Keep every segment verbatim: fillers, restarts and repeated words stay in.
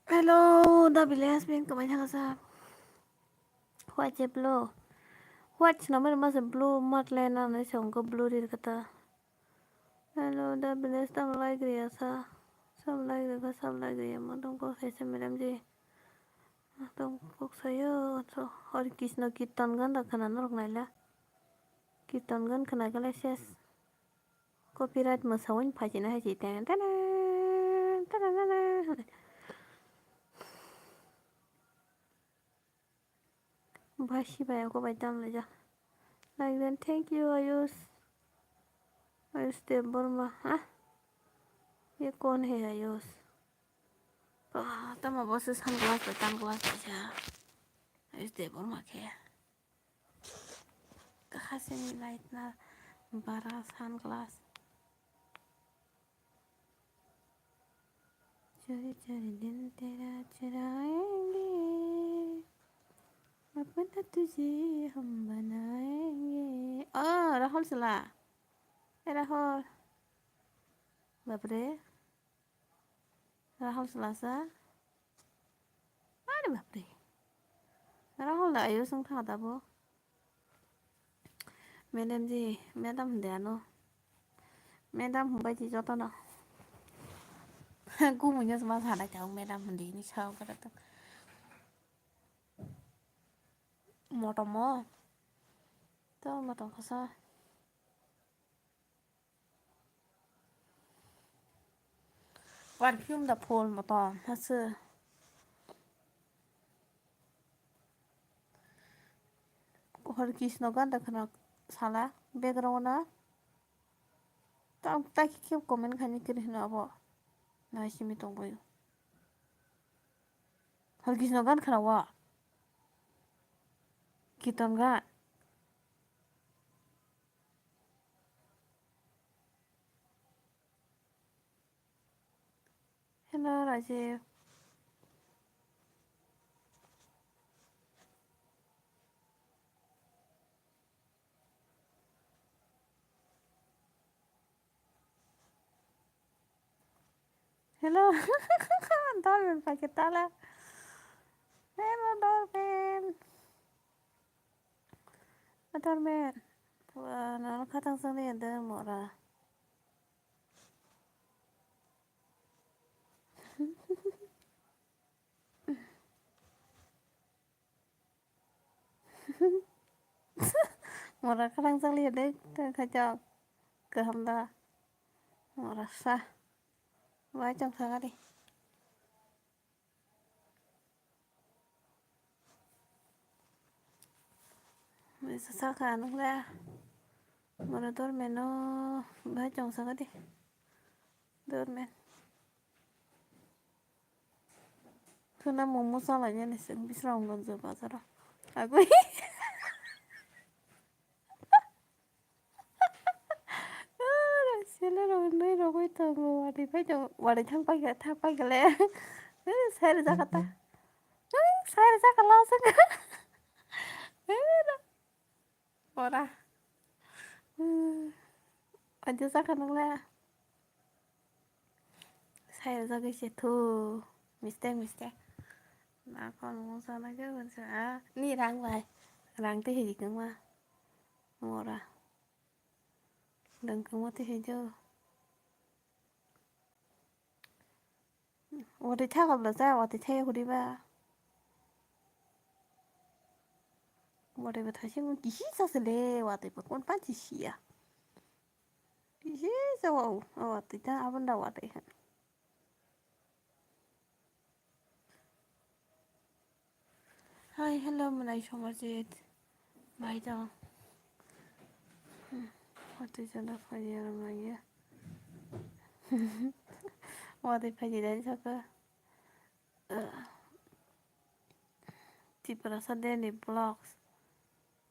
Hello, the village being kamai thang sa. What je blue? What sino mere masa blue mat le na nai song ko blue rir kata. Hello, the village tam lai griya sa. Sam lai griya, sam lai griya, ma dong ko sai se madam ji. Dong kok sayo, so, Hare Krishna kirtan gan da khana norok naila. Kirtan gan khana gale ses. Copyright mwsawin phaisina hai si ten, ten, ten, ten, ten. Bai si bai, ako bai tam le ja. Like then, thank you, Ayush. Ayush Debbarma, ha? Ye kon hai Ayush? Ah, tamo bo se sunglass bai, sunglass bai ja. Ayush Debbarma khe. Kaha se ni light na bara sunglass. Chori chori din tera churaenge. Apna tujhe hum banayenge. Oh, Rahul Sala. Eh, Rahul. Bapre. Rahul Sala sa. Are bapre. Rahul da ayo sung tha da bo. Madam ji, madam hwnde ano. Madam hwnbai di jotono. Gumui no ma sana chao madam hwnde ni sao kara to. Motom mo. To motom khasa. Perfume da phul motom hase. Hare Krishna ganda khana sala background na. Tang taki khe comment khaini kiri hino abo. Nai simi tongbaio. Hare Krishna gan khana wa. Kirtan gan. Hello, Rajiv. Hello. Dormen pakai tala. Hello, Dormen. Dormen. Wah, nana khatang sangni ada mora. Mora kharang chali de khacha kaham da. Mora sa. Bai chong thangari. Mesa saka nukla. Mora dormeno bai chong saka di. Dormen. Khuna momo chalainani chwng bisrang gonjo bazaro. Agoi. Sele rok nui rogoi tongo, wari pai tongo, wari thang pai kha, thang pai kha le. Sai rwjak kha ta. Sai rwjak kha la chwng. Ora. Aja saka nang la. Sai rwjak se thu. Mistake, mistake. Na kon mo sana ke kon sa. Ni rang bai. Rang te hi kang ma. Mora. Rang kang ma te hi jo. Watwi thaka bwla cha, watwi thaya huri ba. Watwi bwtha se kisi cha se le, watwi bwkon panchi siya. Kisi cha wa, watwi ta abanda watwi han. Hai, hello, mwnai Somajit. Bai tong. Watwi jana phai ya rang ya. Watwi phai ya saka. Tiprasa daily vlogs.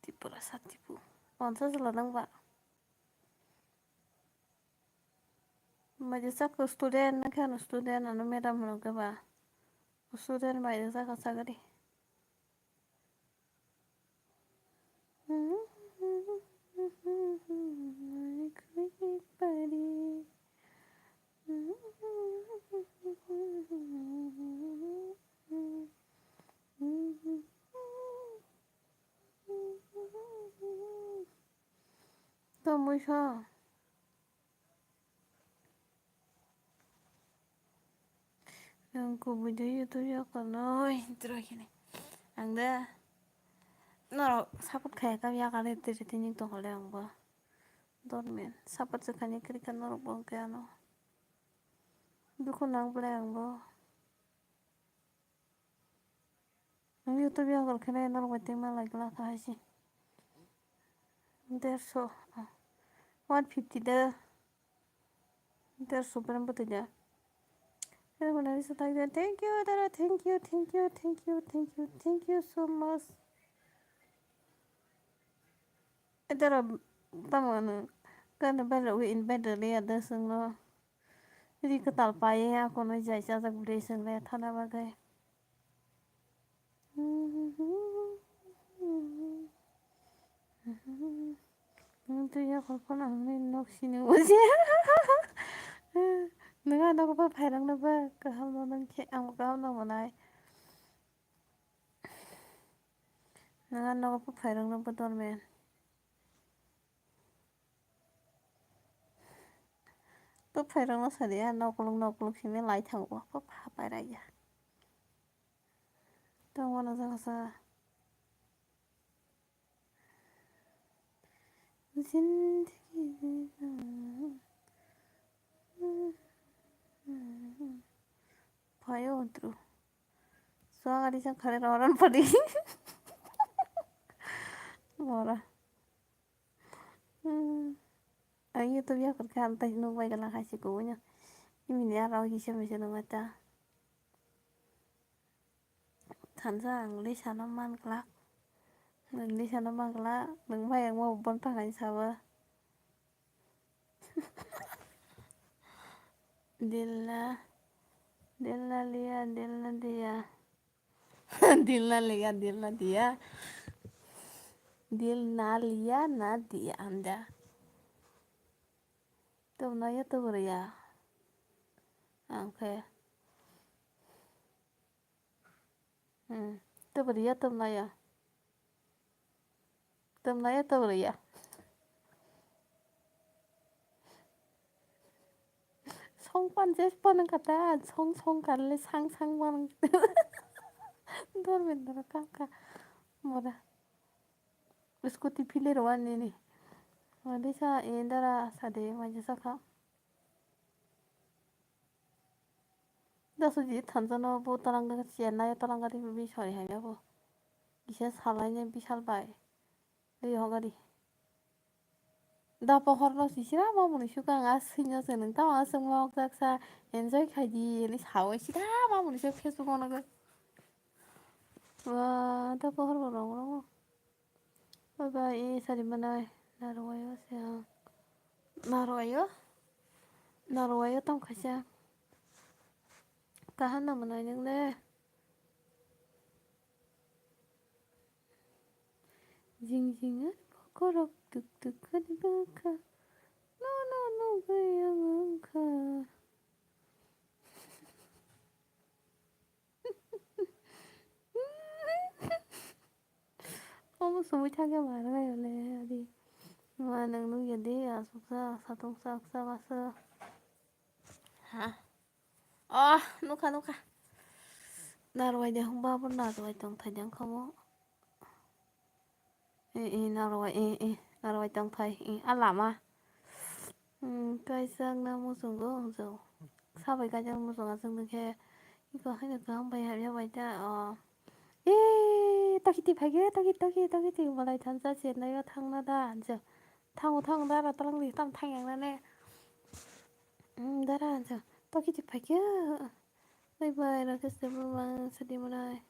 Tiprasa tipu. Ponsa sala nang ba. Maja saka student na khe ano student ano madam hwno khe ba. Student bai rwjak kha sagadi. Muiso. Ang kubui de YouTube yakarnoi, try khe nai. Ang de norok support khai kha, yakar de tiri tini tongkha le ang bo. Dormen support se khaini kwrwi kha norok bo hwnkhe ano. Dukhu nang belai ang bo. Ang YouTube yakarkhe nai norok bai tengma lai glak kha hai se. Derso, ah, one fifty de. Derso gram bwtwi de. Thank you, dara. Thank you, thank you, thank you, thank you, thank you so much. Edara tamo ano kano bera wi in bera le ada sengno. Ri kwtal paye ya kono jai chajak bwrwi seng le thana bagwi. Nwng twi yakhol phano ang nini nok sini buji. Nwng ano bo phairok no ba kaham no nang khe ang bo kaham no manai. Nwng ano bo phairok no bo dormen. Bwphairokno sadi ya, nokolok nokolok simi lai thango, bwpha pairaya. Tongmano jaga sa. Jindagi de na. Phaio tru. Swagari sa khare roron padi. Mora. Hmm. Ang YouTube yakarkha, ang tai nukbai gala hai se kubuino. Imini aro kisa misa nungma ta. Thansa ang lisano man glak. Ang lisano man glak. Nung bai ang bo bon tangai sabo. Dil na, dil na liya, dil na diya. Dil na liya, dil na diya. Dil na liya, na diya, anda. Tum na ya, tum riya. Angke. Hmm. Tum riya, tum na ya. Tum na ya, tum riya. Song pan je pan kata, song song kan le sang sang man. Dor ben dor kam ka. Mora. Scooty phile rw ani ni. Wadi sa endara sa de ma je sa kha. Da suji thansa no bo tarang da Chennai tarang gari bi sori hai ya bo. Kisa salai ne bisal bai. Ri ho gari. Da pohor no sisira ma muni suka nga sinyo se nung ta ma sung ma ok jak sa enjoy khai di ni sawi sira ma muni suk Facebook ono go. Wa da pohor bo rong rong. Bye bye, e sari manai. Narwai o se ang. Narwai o? Narwai o tong khaisa. Kaham na manai nung le. Jing jing ani bokorok tuk tuk ani bwkha. No no no gaya wngkha. Omo sumui thangya ma rwgayole adi. Ma nang nukya de asuksa satungsa aksa basa. Ha. Oh, nukha nukha. Narwai de hwnba bo narwai tongthai de wngkha mo. E e narwai e e narwai tongthai e a lama. Hmm, kaisa wngna muchungo ang chwng. Sabai kaisa muchung aswk nungkhe iko haino kaham bai hamya bai ta o. E toki ti phaikhe toki toki toki ti malai thansa chennaio thangna da hinjak. Thango thango dara twlang di tam thang yang nane. Hmm, dara hinjak toki ti phaikhe. Bye bye Rakesh Debbarma, Sadi Manai.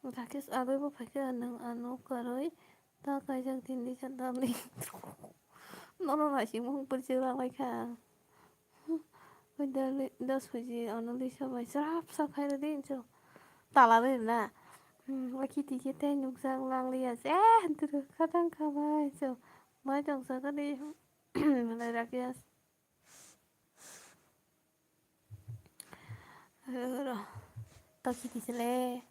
Rakesh agwi bo phaikhe nwng ano kwrwi ta kaijak din di sa tamni. Nono naisingmung purchuk rang lai kha. Oi da li-, da suji ano lisa bai srap sa khai rwdi hinso. Tala rwdi na. Hmm, o khiti khe tei nukjak lang liya se. Eh, dwrwk kha tang kha bai hinso. Mai tong sa kha di. Malai Rakesh. Ro. Tokiti sele.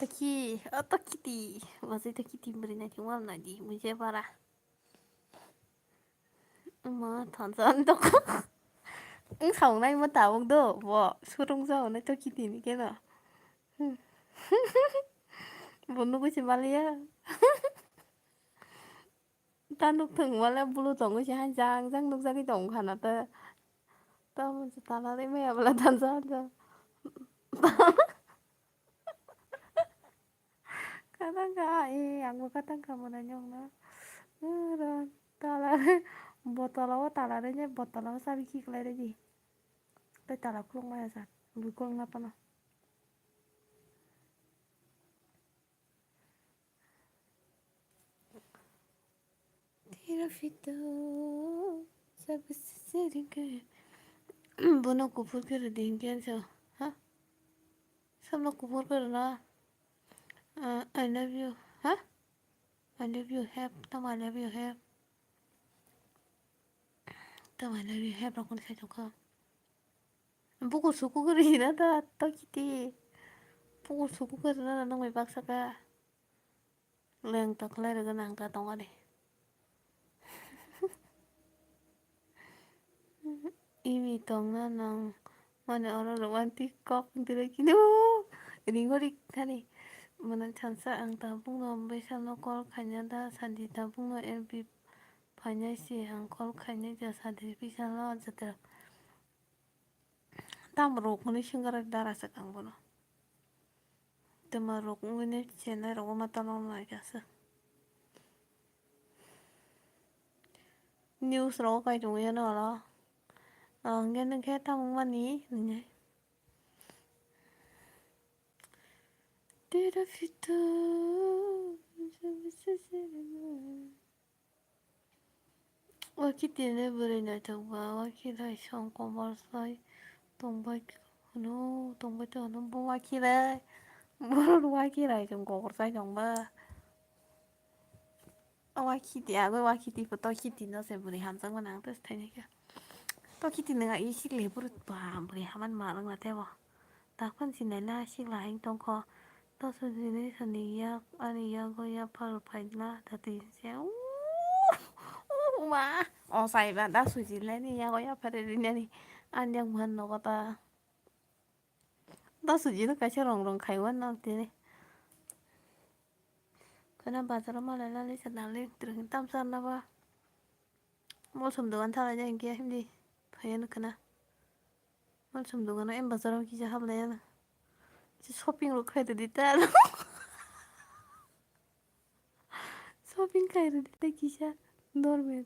Toki, o tokiti. Masih tokiti beri nanti wal nanti. Mujhe para. Ma thansa ani toko. Wng saunai ma tabuk do, bo surung saunai to kitini keno. Hmm. Bo nugui se maliya. Ta nuk thung wale bulu tongo se hai jang jang nukjagui tongo khana ta. Ta mo se tala de maya bala thansa thansa. Katang kha, eh, ang bo katang kha mwnai nokna. Oro tala, botolo o tala rwnya, botolo o chabi khiklai rwdi. Tei tala khulukma ya sa, bui khulukna phano. Tira fito, sabu sisiri ke. Bono kuphur khe rwdi hinkhe so, ha? Samno kuphur khe rwna. Ah, I love you, ha? I love you, have. Tamo I love you, have. Tamo I love you, have rokno sai tongkha. Bukur suku khe rwna da, to kiti. Bukur suku khe rwna da, nang bai baksa kha. Leng ta khlai rwgwna ang kha tongani. Imi tongna nang mani oro romantic kok direi kino ringo rik thani. Mwnang thansa ang tabukno Bisalno call khaina da sadi tabukno F B phainai se ang call khainai da sadi Bisalno jatra. Tamo rok hwnwi swngkha dara swkang bono. Twma rok wngwi nai chenai rok ma tano nai kha se. News rok kai tong ya no oro. Ang gen khe tamo mani nai. Tera fito. Wakhi tini bwrwi naithok ba, wakhi rai song kobor sai tongbai hwno, tongbai tong hwno, bo wakhi rai, borok wakhi rai chwng kobor sai tong ba. O wakhi ti, abo wakhi ti, to khiti no se bwrwi hamjakmani ang tei thainai kha. To khiti nwnga i sikle bwrwi ba, bwrwi hamani ma rwngna tebo. Dakphano sinai la sikla hai tongkho. Doso jinisa ni yak ani yago yaphar phaila dati se. Uma. O saiba da sujilani yago yaphar rinani. Ani yak man nogo ta. Da sujino kaisa rong rong khaiwan no tini. Khana bazaro malai lalai sa nalai tring tam sarna ba. Molsom dogan thalai jai hinkhe himdi phaiya nukha na. Molsom dogano em bazaro kisa hablai ya na. Shopping rok khai rwdi ta. Shopping khai rwdi ta kisa normal.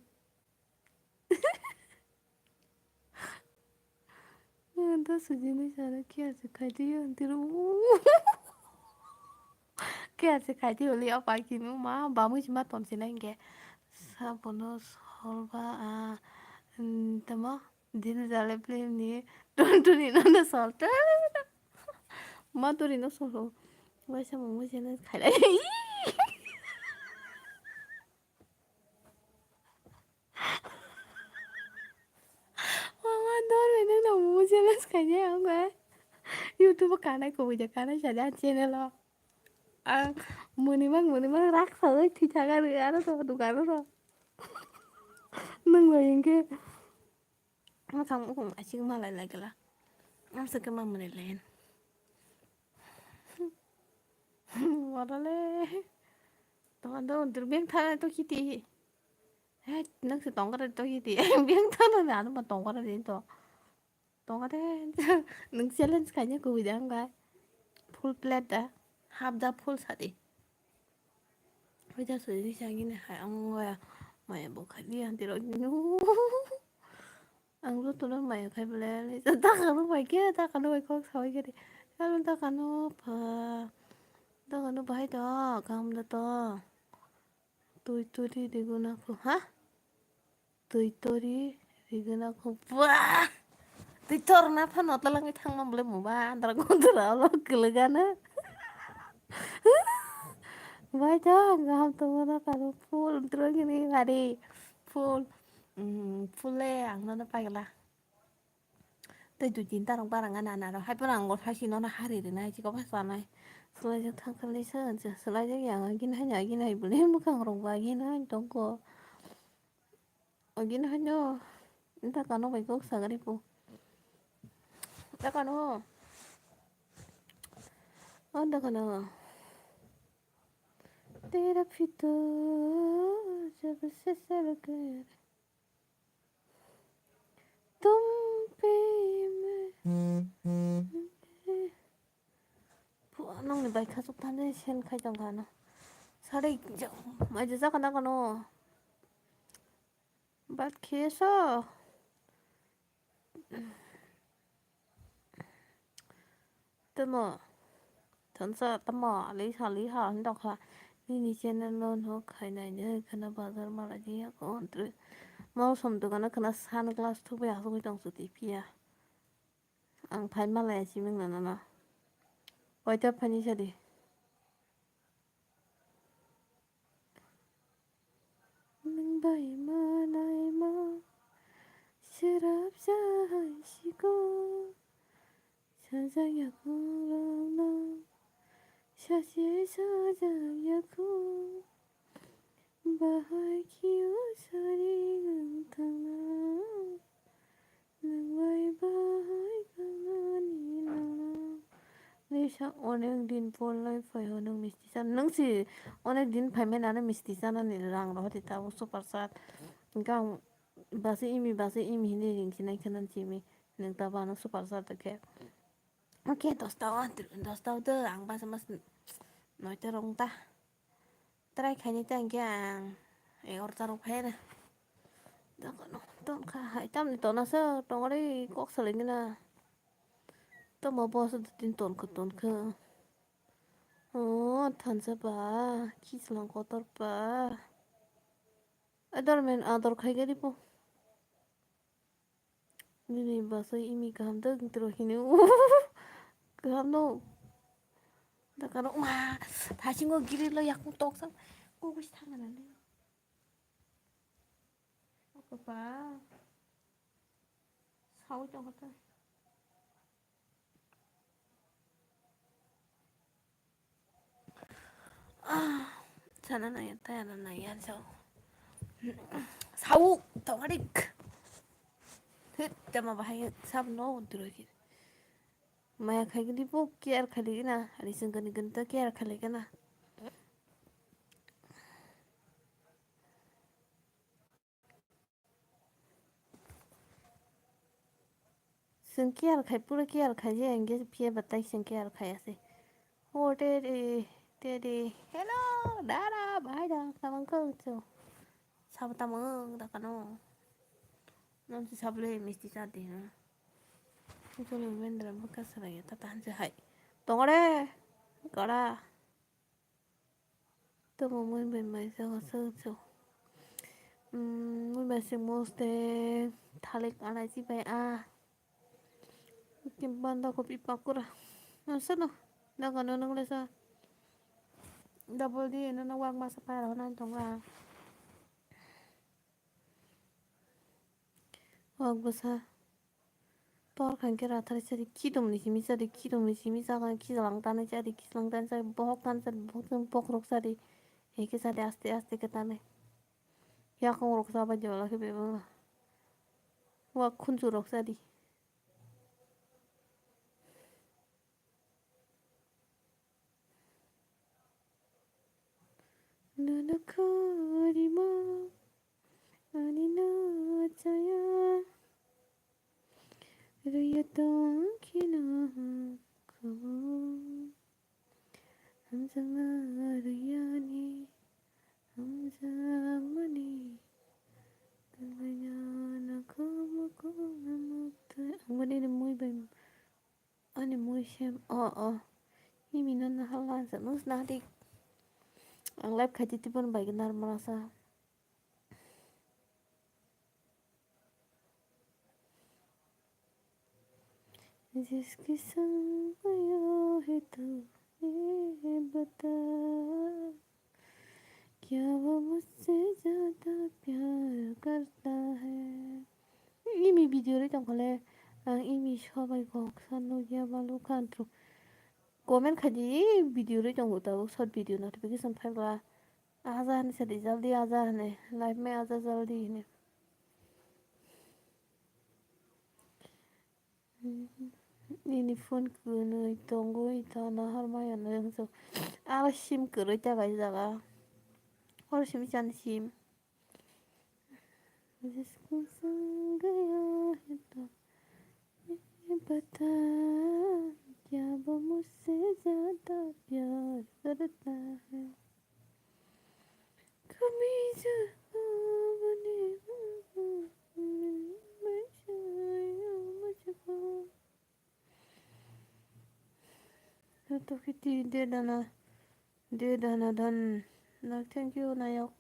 Ang ta sujini sana kya se khai diyo tiro. Khe ase khai di holi o pai kinu ma bamwi si ma ton sinai hinkhe. Sabono solba, ah, mm, tamo dini jale film ni tun tuni no no sol ta. Ma turi no sol ho. Waisa mungwi sene khai lai. Mama, dor bai nang nang mo jealous khainai ang bai. YouTube o kanai kubui de kanai sa de ang channel o. Ang mwnimang mwnimang rak sawi thwi thaga rw aro to dukan ro. Nang bai hinkhe. Ang thang mukhung asik malai lai gala. Ang sakhe ma mwnai layan. Wala le. Tong do undur beng thana to kiti. He, nang se tong kare to kiti. Beng thana na ano ma tong kare din to. Tong kare. Nang challenge kanya kubui dang ga. Full plate da. Half da full sadi. Hoita sujini sangini hai ang waya maya bo khali ang tiro. Ang jotono maya khai bole, ta kano bai khe, ta kano bai kok sawi khe de. Alo ta kano pha, ta kano bahai to, kaham da to. Tui turi riguna kho, ha? Tui turi riguna kho, ba! Tui torna phano talangwi thangma bole muba, andra gondra olo kwlwgana. Bai to, kaham tongmano kano full, drogini bari full. Mm, pule ang nono pagla. Tei dui tin tarong barang ana naro. Hai pura ang gor hai si nono hari rina hai chiko bas sanai. Sulai jak thang thang lei sa, sulai jak yang agin hai agin hai bole mukang rok ba agin hai tongko. Agin haino. Dakano bai kok sagari po. Dakano. Oh, dakano. Tera pito jab se sar gaya. Tum pe me. Pu-, nongni bai khasuk thani sen khai tong khana. Sari jao. Mai jajak na kano. Bat khesa. Tamo. Thansa tamo. Lisa liha hindok ha. Nini channel no no khainai ne khana bazar mala ji ya ko. Mausom dogana khana sunglass thubui asugui tong suti pia. Ang phai malaya siming nana no. Koita phani sadi. Nwng bai manai ma sirap jahai siko. Sajak yakung rok no sachi sajak yakung. Bahai khio sari wng thangna. Nwng bai bahai khanani nana. Lisa onek din por lai phai ho nwng misti chan. Nwng si onek din phai mai nana misti chanani rang rohor di tabuk super chat. Gang basi imi basi imi hindi ring sinai khanan simi. Nwng tabo ano super chat khe. Oke, dosta o, dosta o do ang basa mas noita rong ta. Try khaini ta hwnkhe ang egarota rok phai na. Dakano ton kha hai tamni tona se tongori kok salai nina. Tamo boss do tin ton kha ton kha. O thansa ba khichlang kotor ba. Ador men ador khai gari po. Nini basai imi kaham da gitro hini. Kaham no. Dakano ma thasingo giri lo yakung toksa. Kugus thangana ni. Papa. Sawi tong kata. Ah, sana naya, taya na naya, so. Sau, tawarik. Hit, tama bahaya, sab no, duragi. Maya khai gini po, care khali gina, ani sengkani genta care khali gina. Chwng care khai, pura care khai je, hwnkhe phiya batai chwng care khai ase. O teri, teri. Hello, dada, bhai da, tamang kau chu. Sabo tamang da kano. Nam si sabole misti cha de na. Cholo mendra baka sara ya, tata hanse hai. Tongore, kara. Tamo mui bai mai jaga song song. Mui bai sing mos de thalik alai si bai a. Banda kopi pakura. Nasa no. Daga no nang lesa. Double di no no wak masa pai rao nang tonga. Wak bwsa. Tor khankhe rathar chadi, khidum ni simi chadi, khidum ni simi chaga khijalang tanai chadi, khijalang tanai chadi, bohok tanai chadi, bohok tang bokhorok chadi. Eke chadi aste aste khe tanai. Yakung rok chabai jola khe bebak. Wak khunju rok chadi. Nono khorima ani no chaya. Rwya tong kheno kho. Hamjakma rwya ni, hamjakmani. Tonglaina nakho mokol na mokthai. Ang mani ni mui bai. Ani mui sem, o, o. Imi no naha lansa, nus naha dik. Ang live khaiti tibon bai gnar marasa. जिसके संग आया है तू ये बता, क्या वो मुझसे ज्यादा प्यार करता है? Imi video ri tongkhole, ang imi sobai kok san nukya balu kantru. Comment khaidi video ri tongo tabuk short video notification phaikla. Aja hani sadi jaldi aja hani. Live me aja jaldi hani. Nini phone kwnwi tongwi tana harmaya nw wngkha. Aro sim kwrwi ta kaijak a. Oro simi chani sim. जिसको संग गया है तो ये बता क्या वो मुझसे ज्यादा प्यार करता है। कभी जो आपने मुझको Tokiti dedana dedana dan. Nak thank you nayok.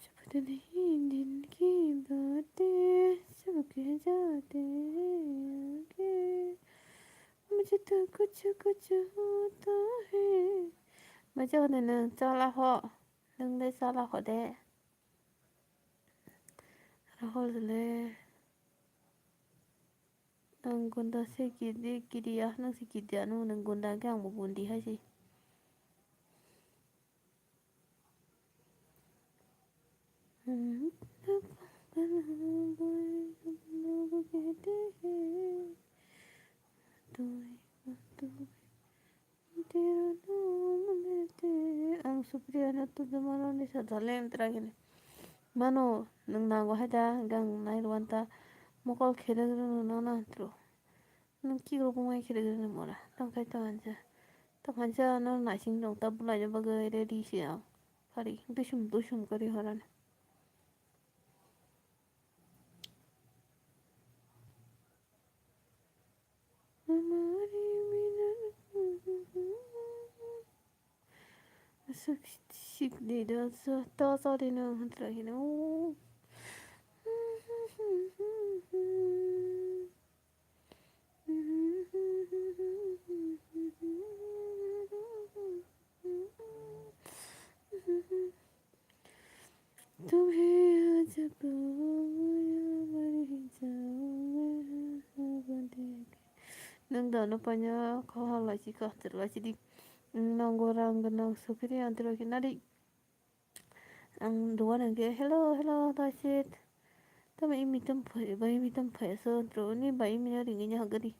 Chapatani din ki baate sabke jaate aage. Mujhe to kuch kuch hota hai. Maja hone nang chala ho. Nang de chala ho de. Rahul le. Ang gunda se kiri kiri ya nang se kiri ya nung nang gunda ke ang bo gundi hai se. Ang Supriya no tubui mano ni sa dalem trakini. Mano nwng nango hai da, gang nai rwan ta, mokol kherek rwno nana tro. Nwng kik rok bumai kherek rwno mora. Tang khai tang hansa. Tang hansa no naising tong ta bulai no bagwi ready se ang. Phari dusum dusum kari horan. Sik sik di do so to so di no hantra hino. Tum hi aja ko mari jaunga haba deke. Nwng dono paina khohor lachi kahtir lachi di. Nongo rang gwnang sukiri antiro kinari. Ang duan angke hello hello tasit. Tama imitam phai ba imitam phai so droni ba imina ringi nya hagari.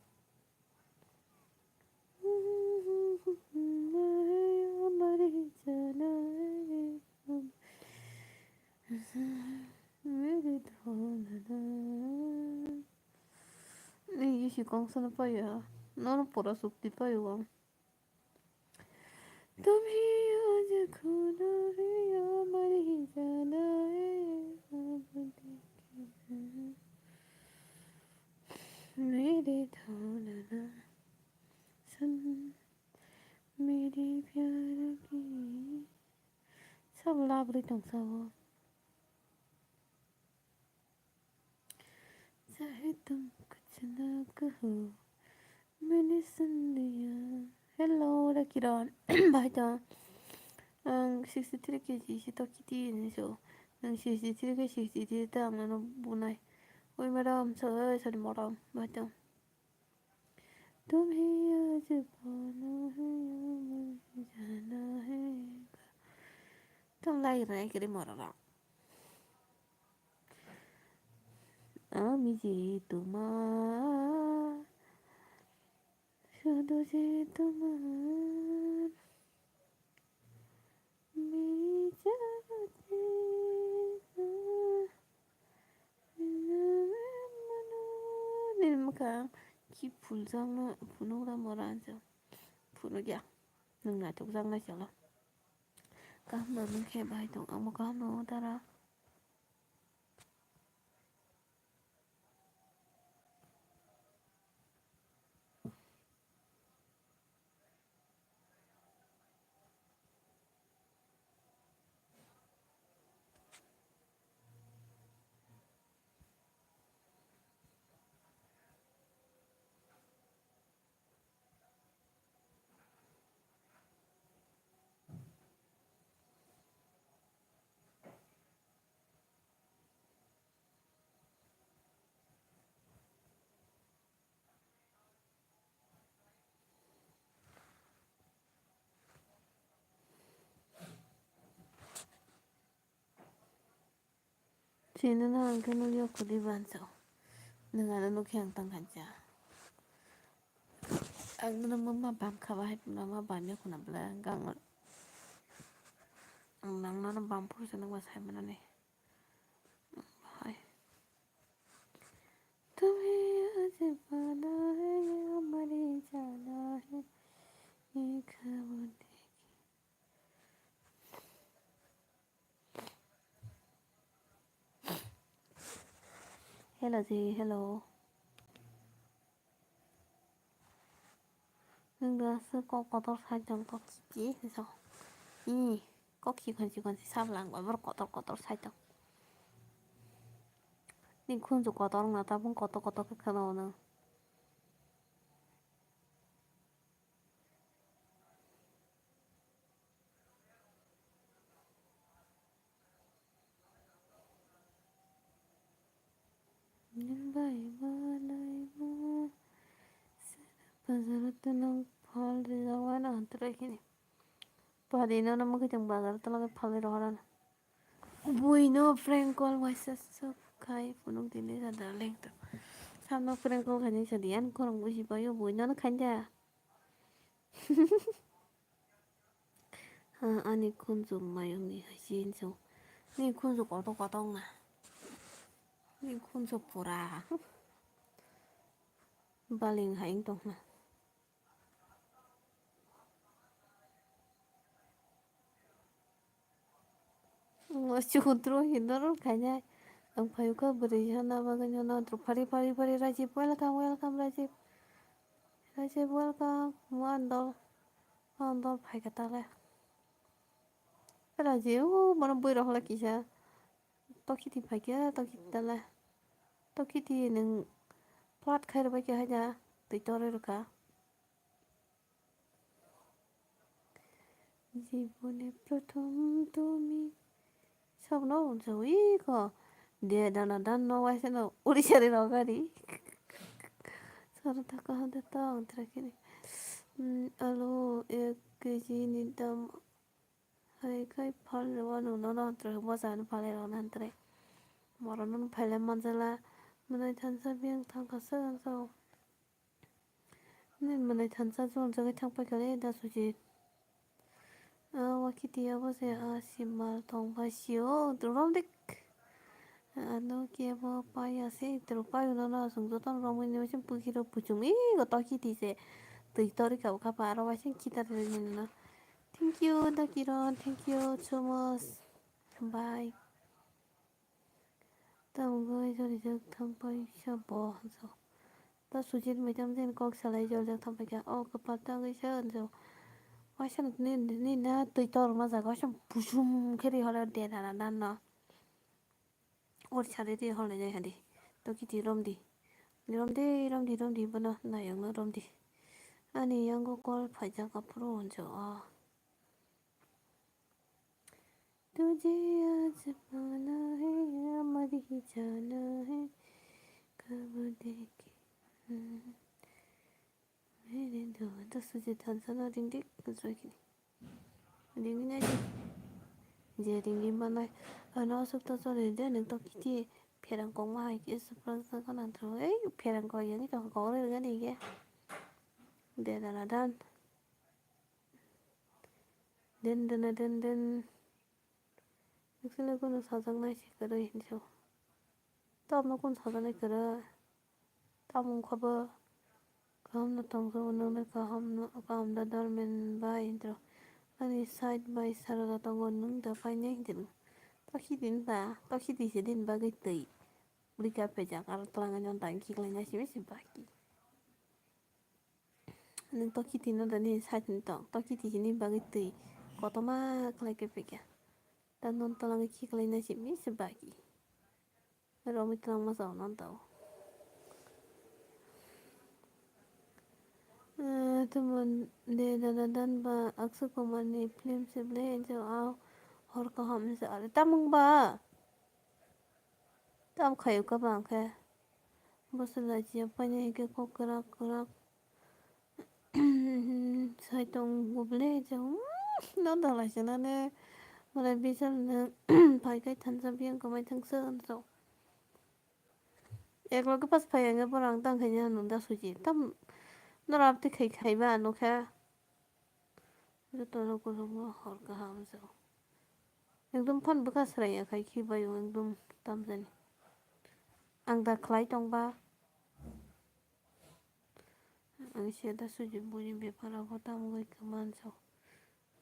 Ni isi kong sana paya. Nono pura sukti payo ang. तुम ही आज खोना है या मर ही जाना है, अब देखे हैं। मेरे ढोलना सुन मेरे प्यार की। Sabo labri tong sabo. चाहे तुम कुछ ना कहो, मैंने सुन लिया। Hello, Rakiron. Bahai tong. Ang sixty three K G si to kiti ni so. Nang sixty three K sixty three ta ang no bunai. Oi madam, so oi sani morang. Bahai tong. तुम ही आज पाना है या मर जाना है। Tong lai rai kiri morara. আমি যে তোমার, শুধু যে তোমার। Meri jagate na, nini mwkhang ki phuljakno phunukra mora anjak phunukya. Nwng naitukjaknai chwla. Kaham no nwng khe bahai tong, amo kaham no tara. Chini no ang khe nukya kwlwi bansa. Nwng ano nukhe ang tang kha cha. Ang nono ma bam kha bahai phano ma bam ya khuna bwla gang. Ang nang nono bam phuru se nokma sai mano ni. Hai. Tumhe aaj pana hai, hamari jana hai, ye khabon dekhi. Hello ji, hello. Nwng da se kok kotor sai tong, kok kichi se so. I, kok chikon chikon se sablang ba, bor kotor kotor sai tong. Ni khunju kotor wngna tabuk kotor kotor khe khwnao nwng. Nwng bai ma nai ma. Bazar o twnang phal rijak wana hantrai khini. Padi no nang mukhe tong bazar o twnang phal rijak wana. Bui no prank call waisa sok khai phunuk tini sa darling to. Samno prank call khaini sa diyan korong buji bayo bui no khainja. Ha, ani khunju mayung ni hai si hinso. Ni khunju kotor kotor na. Ni khunju pura. Baling hai tong na. Chukutro hinor khainai. Ang phayuka bwrwi hana bagwi no tro phari phari phari Rajib, welcome, welcome, Rajib. Rajib, welcome. Mo andol, mo andol phaika tale. Rajib, o, bono bwrwi rok le kisa. Tokiti phaikhe, tokiti tale. Tokiti nwng plat khai rwbaikhe haida twi torwi rwkha. Jibone prothom tumi. Sabno unsa ui ko. De dana dan no waisa no uri sari rok gari. Sara thaka hada ta ang trakini. Alu ek keji ni dam. Hai kai phal rwano nono antre bwsa ni phal rwno antre. Moro nun phaile manjala. Mwnai thansa biyang thangkha sa ang sao. Nini mwnai thansa jol jagwi thang paikha le da Sujit. A wakiti abo se a simal tong bai sio romdik. Ano kebo pai ase tro pai uno no aswng jotono romwi ni waising pukhi rok puchung ego tokiti se twi torwi kha bwkha pa aro waising khitar rwi nini no. Thank you da Kiron, thank you so much. Bye. Tamo bai jorijak thang pai sa bo hanso. Ta Sujit maitam jani kok salai joljak thang paikha. O kwpal tangwi sa hanso. Waisa ni, ni, ni na twi torma jaga waisa busum khe ri hole de dana dan no. Or sari ri hole jai hadi. Tokiti romdi. Romdi, romdi, romdi bono nayok no romdi. Ani yango call phaijak aphuru hanso. O. तुझे आज पाना है या मर ही जाना है, कब देखे mere do da Sujit thansa no ringdi kujoi kini. Ringdi nai di. Je ringdi manai. Ano aswk to chori de nwng tokiti pherang kok ma hai khe swprak jak gana tro. Ei pherang kok yang to kok rw gani ge. De dana dan. Den dana den den. Nokse le kunu sajaknai se kwrwi hinwi sao. Tamno kunu sajaknai kwrwi. Tamo wngkha bo. Kaham no tongjago nwng le kaham no, kaham da darmen bai hinwi sao. Ani side bai sara da tongo nwng da painai hinwi tong. Tokhi din ba, tokhi di se din bagwi twi. Bwrwi ka pejak aro twlangwi no dagi khiklaina simi se baki. Nwng tokiti no da nini side ni tong, tokiti hini bagwi twi kotorma khlai khe phaikha. Da non twlangwi khiklaina simi se baki. Romwi twlangma chao non tao. Eh, tumon de dana dan ba Akshay Kumar ni film se ble je a hor kaham se are tamung ba. Tam khayo ka bang khe. Bwswk lachiya painai hinkhe kok kwrak kwrak sai tongo bwle je, no dalai se nane. Mwnai Bishal nwng phai khe thansa biyang kwmai thangsa hwnwi sao. Ek loge pas phai ang borang tang khaina nung da suji. Tam norok twi khai khai ba ano kha. Joto no kolom o hor kaham se. Ekdom phone bwkha sraiya khai khi bai o ekdom tam jani. Ang da khlai tong ba. Ang se da suji buji bepar abo tam wngwi kwma so.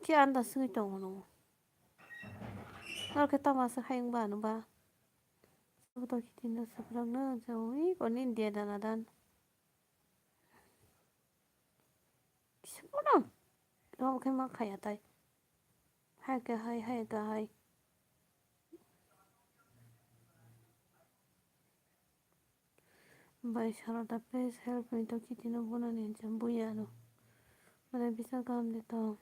Khe anda swngwi tongo no. Norok khe tama se hai wngba ano ba. Joto khe tino swprak no jao wi koni India dana dan. Kisa bono. Omo khe ma khaya tai. Hai kahai, hai kahai. Bai Sarada, please help me to kitino bunani hinsa buya ano. Mane bisa kaham de to.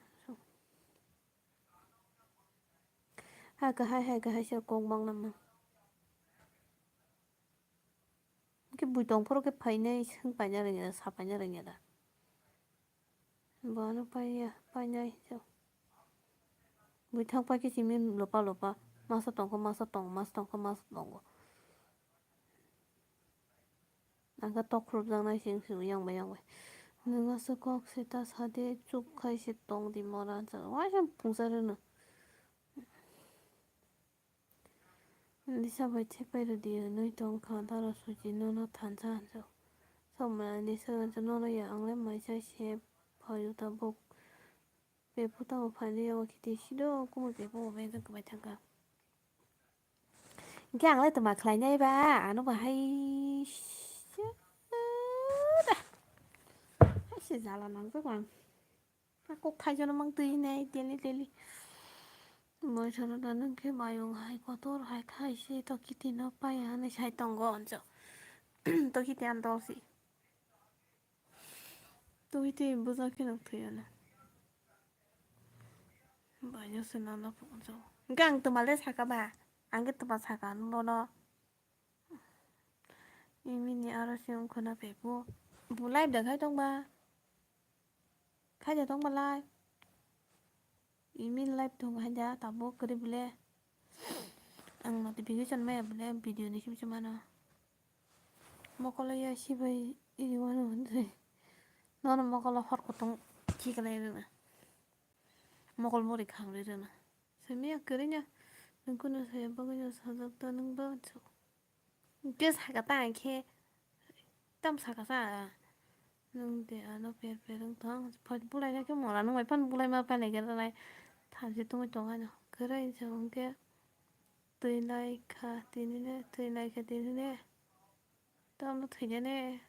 Hai kahai, hai kahai se kok bang nama. Hwnkhe bui tong phoro khe phainai, swng paina rwngya da, sa paina rwngya da. Bo ano paiya, painai se. Bui thang pai khe simi lopa lopa. Masa tongkho, masa tongo, masa tongkho, masa tongo. Ang khe tok khulupjaknai se wng sio, yang bai, yang bai. Nwng aswk kok se ta sa de, chup khai se tong di mora, waisa pungsa rwno. Lisa bai thepai rwdi, hwnwi tong kha, dara suji nono thansa hanjak. Sok maya Lisa hanjak, nono ya, ang le maisa se phaio tabuk. Bephu tamo phaidi yago khe tei sido kumui bephu bo beng kwbai thangkha. Hwnkhe ang le twma khlainai ba, ano bo hai se da. Hai se jala nangjak ang. Kok thaijono mang twi hinai daily daily. Boisano da nwng khe mayung hai kotor hai khai se to kitino paiya hinwi sai tongo hwnjak. To kiti ang dol si. Twi twi bwsa khe nuk thwi ano. Baino se nana phunukjak. Hwnkhe ang twma le saka ba? Ang khe twma saka bono. Imini aro se wngkha na pebo. Bo live da khai tongba. Khaida tong balai. Imi live tong haida tabuk kwrwi bole. Ang notification maya bole video ni simi se mano. Mokolo ya sibai iri wano hwnjai. Nono mokolo hor kutung khiklai rwna. Mokol muri khamri rwna. Simi ya kwrwi nya. Nwng kunu saya bagwi no sajak ta nwng ba. Hwnkhe saka ta hwnkhe, tam saka sa, nwng de ano per per wng tong, phai bulai na khe mora nung bai phano bulai ma pai nai khe rwnai, thamchi tungui tong ano, kwrwi se hwnkhe twi lai kha tini le, twi lai kha tini le, tamo thwinani.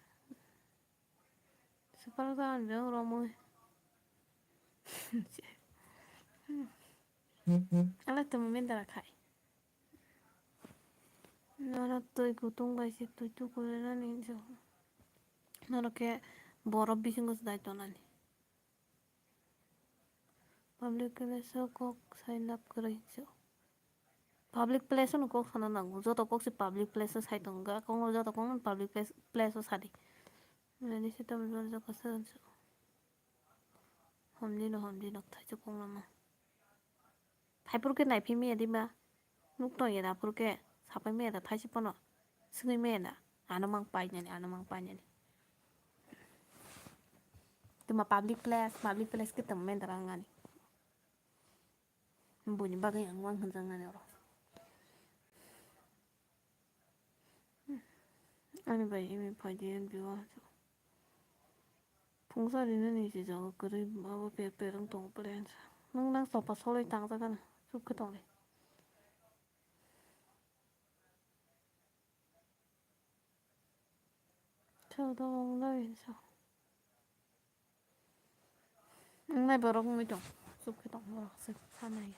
Super ta ang jang romwi. Ala tamo mendara khai. Noro twi kutung bai se twi tukurina ni jo. Noro khe borok bisingo se dai tonani. Public place o kok sai lab kwrwi se. Public place no kok sana nango. Joto kok se public place o sai tongo. Kok no joto kok no public place, place o sadi. Nani se tamo jor jaka se. Homdi no homdi no thai se kok no ma. Phaiphuru khe naiphi maya di ba? Nuk tong ya da phuru khe sapai maya da thaisi phano swngwi maya da. Ano mang painani, ano mang painani. Tuma public place, public place khe tamo mendra wngani. Buini bagwi ang mang hwnjaknani oro. Ani bai imi phaidi N P O. Phungsa rinani se jaga kwrwi abo per per wng tongo plen. Nwng nang sopa soloi tangjak gana. Chuk khe tongdi. Chwng tongmung lai sa. Wngnai borok wngwi tong. Chuk khe tong borok se sanai.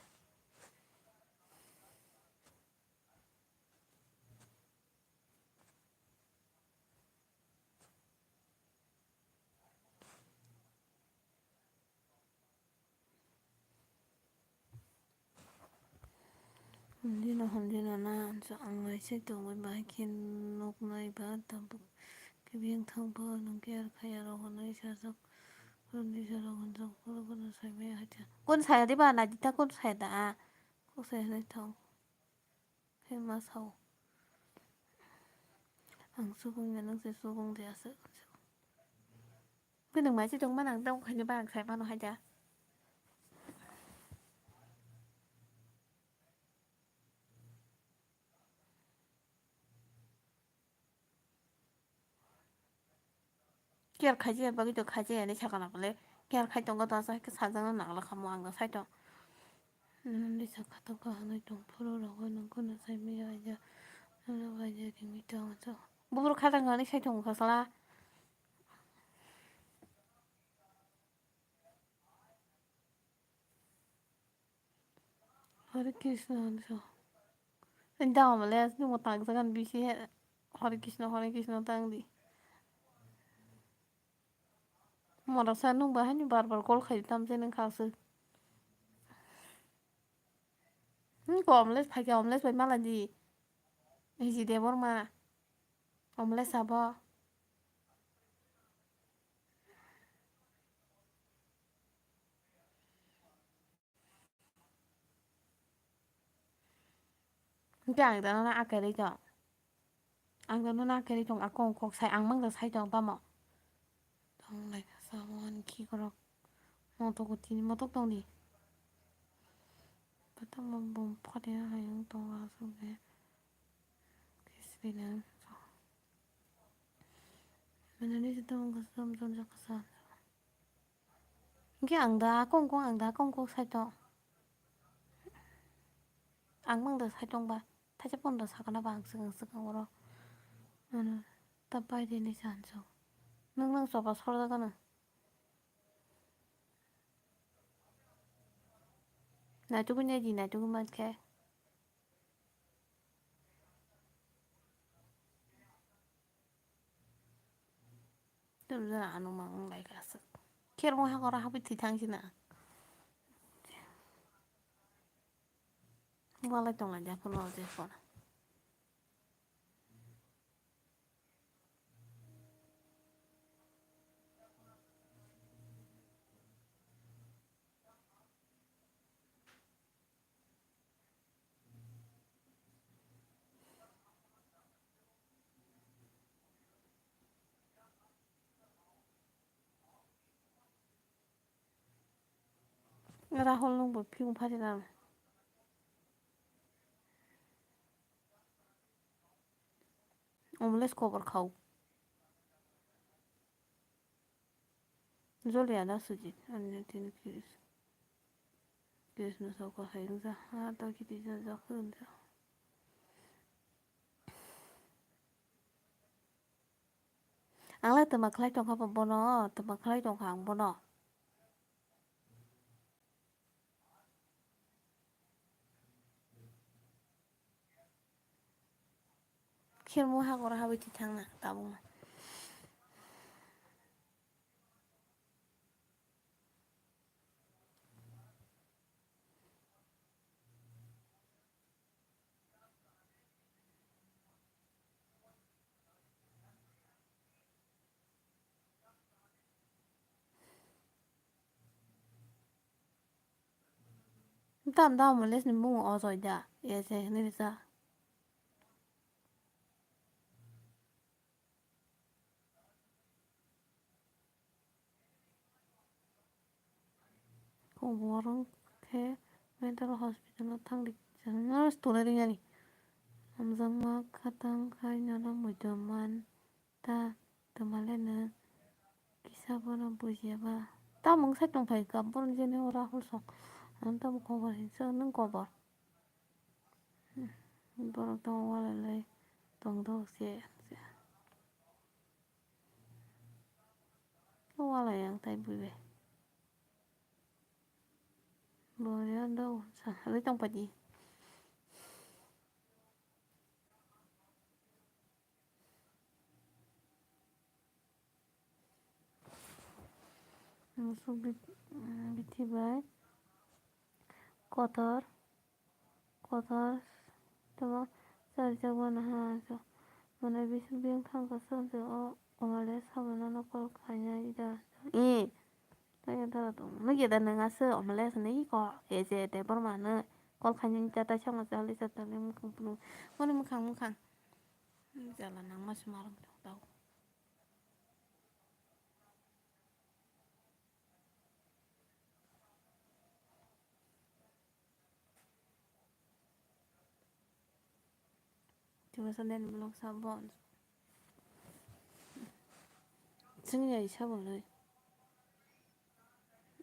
Hamjino, hamjino na, ang lai se tongwi bahai khe nuknai ba tabuk khe biyang thangbo nwng khe ar khaya rok hwnwi sajak rwni jora hwnjak phuru phuru saimaya hacha. Kun saya diba Nadita kun saya da a? Kok saya hwnwi thang. Khe ma sao. Ang subung ya, nang se subung de aswk. Khe nwng mai se tongma nang tong khaini ba ang sai mano hai da. Care khaijak bagwi to khaijak ani sakana bole care khai tongo to aswk khe sajak no nangla khamu ang no sai tong. Nini sakha tongkha hwnwi tong phuru rogwi nang kheno sai maya aija nang aija ringwi tong so. Buphuru kha tangkha hwnwi sai tongo kha sala. Hare Krishna hinwi sa. Ani dama male aswk nwng tang jagan bisi he. Hare Krishna, Hare Krishna tang di. Mora sa nwng bahai ni bar bar call khai tam se nwng kha aswk. Hmm, ko omelette phai khe omelette bai mala di. Hiji Debbarma. Omelette sabo. Hwnkhe ang da nono akai rwi tong. Ang da nono akai rwi tong, akong kok sai, ang mang da sai tong tamo. Tong lai kha sa, o ani khikrok. Motok o tini motok tong di. Patama bom phari na hai wng tongo aswk de. Kisri na. Mane ni se tong kha sa, tong kha sa. Hwnkhe ang da kong kong, ang da kong kong sai tong. Ang mang da sai tong ba, thaisa phone da sakana ba ang swkang swkang oro. Ano, ta bai de ni sa hanso. Nwng nang choba sorjak ano. Naitugwi nai di, naitugwi man khe. Tum jora ano mang wng lai kha aswk. Kher mo hakora habwi thwi thang sina. Walai tong lai ja phano je phano. Rahul nwng bo phiyung phari rang. Omelette kobor khao. Joli ada sujit, ani tini kiris. Kiris no soko hai wngja, ha to kiti ja ja khun ja. Ang le twma khlai tongkha bo bono, twma khlai tongkha ang bono. Khermo hakora habwi thwi thangna tabukno. Tam da omelette ni bumung o joi da, ese hinui risa. Kobor wng khe mental hospital o thang di, nurse tongna ringya ni. Hamjakma khatang khai nono muitu man ta twma le nwng kisa bono bujiya ba. Tamo wng sai tong phai kha borok jeni o Rahul song. Ang tamo kobor hinsa nwng kobor. Borok tamo walai lai tong do se. Walai ang tai bui bai. Bo ya do sa le tong padi. Musuk bit-, bithi bai kotor, kotor tamo charijak mano ha so. Mane bising biyang thang kasa se o omale sabono nokol khainai da. E, tanya dara tong. Nugya da nang aso omale asani ko. E je te borma no kol khainai ta ta chama chali sa ta le mukhang punu. Mani mukhang mukhang. Jala nangma se marwng tong tao. Tibo sa den vlog sa bon. Sing ya isa boloi.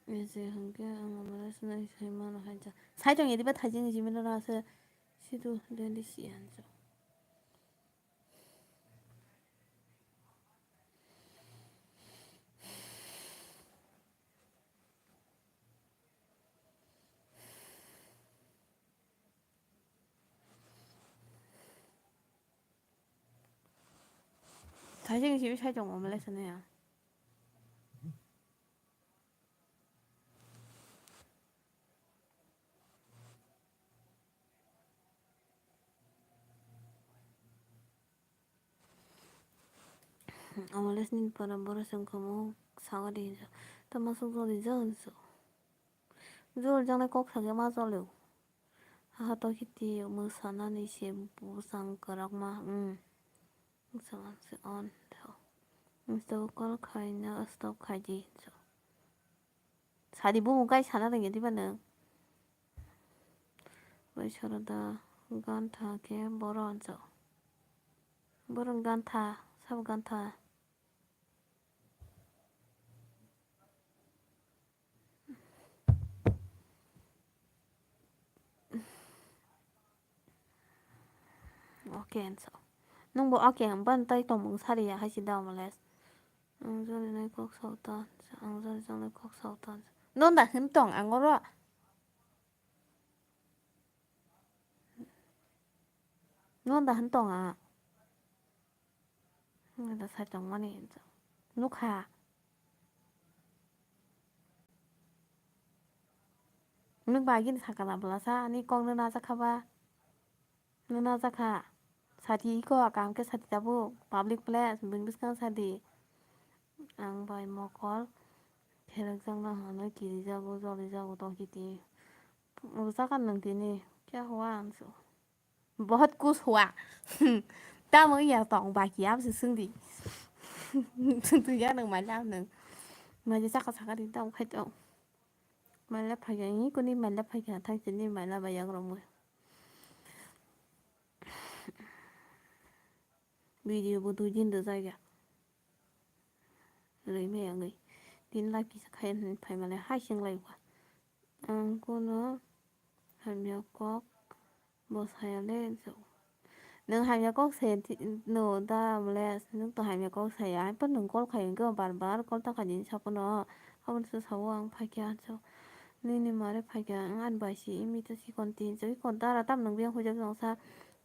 Ese hingke ang amara sina isai mano hai ja. Sai tong ya diba thaijing jimino ra se situ den di si an so. Thaijing simi sai tong omo le sene ya. Omo le sini para boro song kamo saga di hinjo. Tamo song joli jo hinjo. Jol jang le kok sage ma joleo. Hato kiti mwsanani se bwsang kwrakma, hmm. Mwsang se on tho. Install call khaina stop khaidi so. Sadi bumung kai sana rwngya diba nwng? Bai soroda gantha khe boro anso. Borok gantha, sabo gantha. Oke, so. Nwng bo oke hwnba tei tongmung sari ya hai si da omo le. Ang joli nai kok sautan, ang joli jang nai kok sautan. Nwng da hwn tong ang oro. Nwng da hwn tong ang. Nwng da sai tongmani nukha. Nwng bagini sakala bwlasa ani kok nw najakha ba. Nw najakha. Sadi iko akam khe sadi tabuk public place bini bwskang sadi. Ang bai mokol pherekjakna hwnwi kirijago, jolijago tongkiti. Rwchakha nwng tini kya hua ang su. Bahut kuch hua. Tamo ya tong baki abse sungdi. Sungdi ya nang mala nang. Maje saka saka di tong khai tong. Mala phaga ni kuni mala phaga thang sini mala bayang romo. Video bo dui din do jaya. Rwi me angwi. Tin laki sa khai phaimale hai sing lai wa. Ang kono hamya kok bo saya le so. Nwng hamya kok saya no da mole nwng to hamya kok saya ai pon nwng call khai wngkhe bar bar call ta khai din sapono. Aboni se sao ang phaikha so. Nini mare phaikha ang ani bai si imi to sikon tin so ikon dara tam nwng biyang hujak jong sa.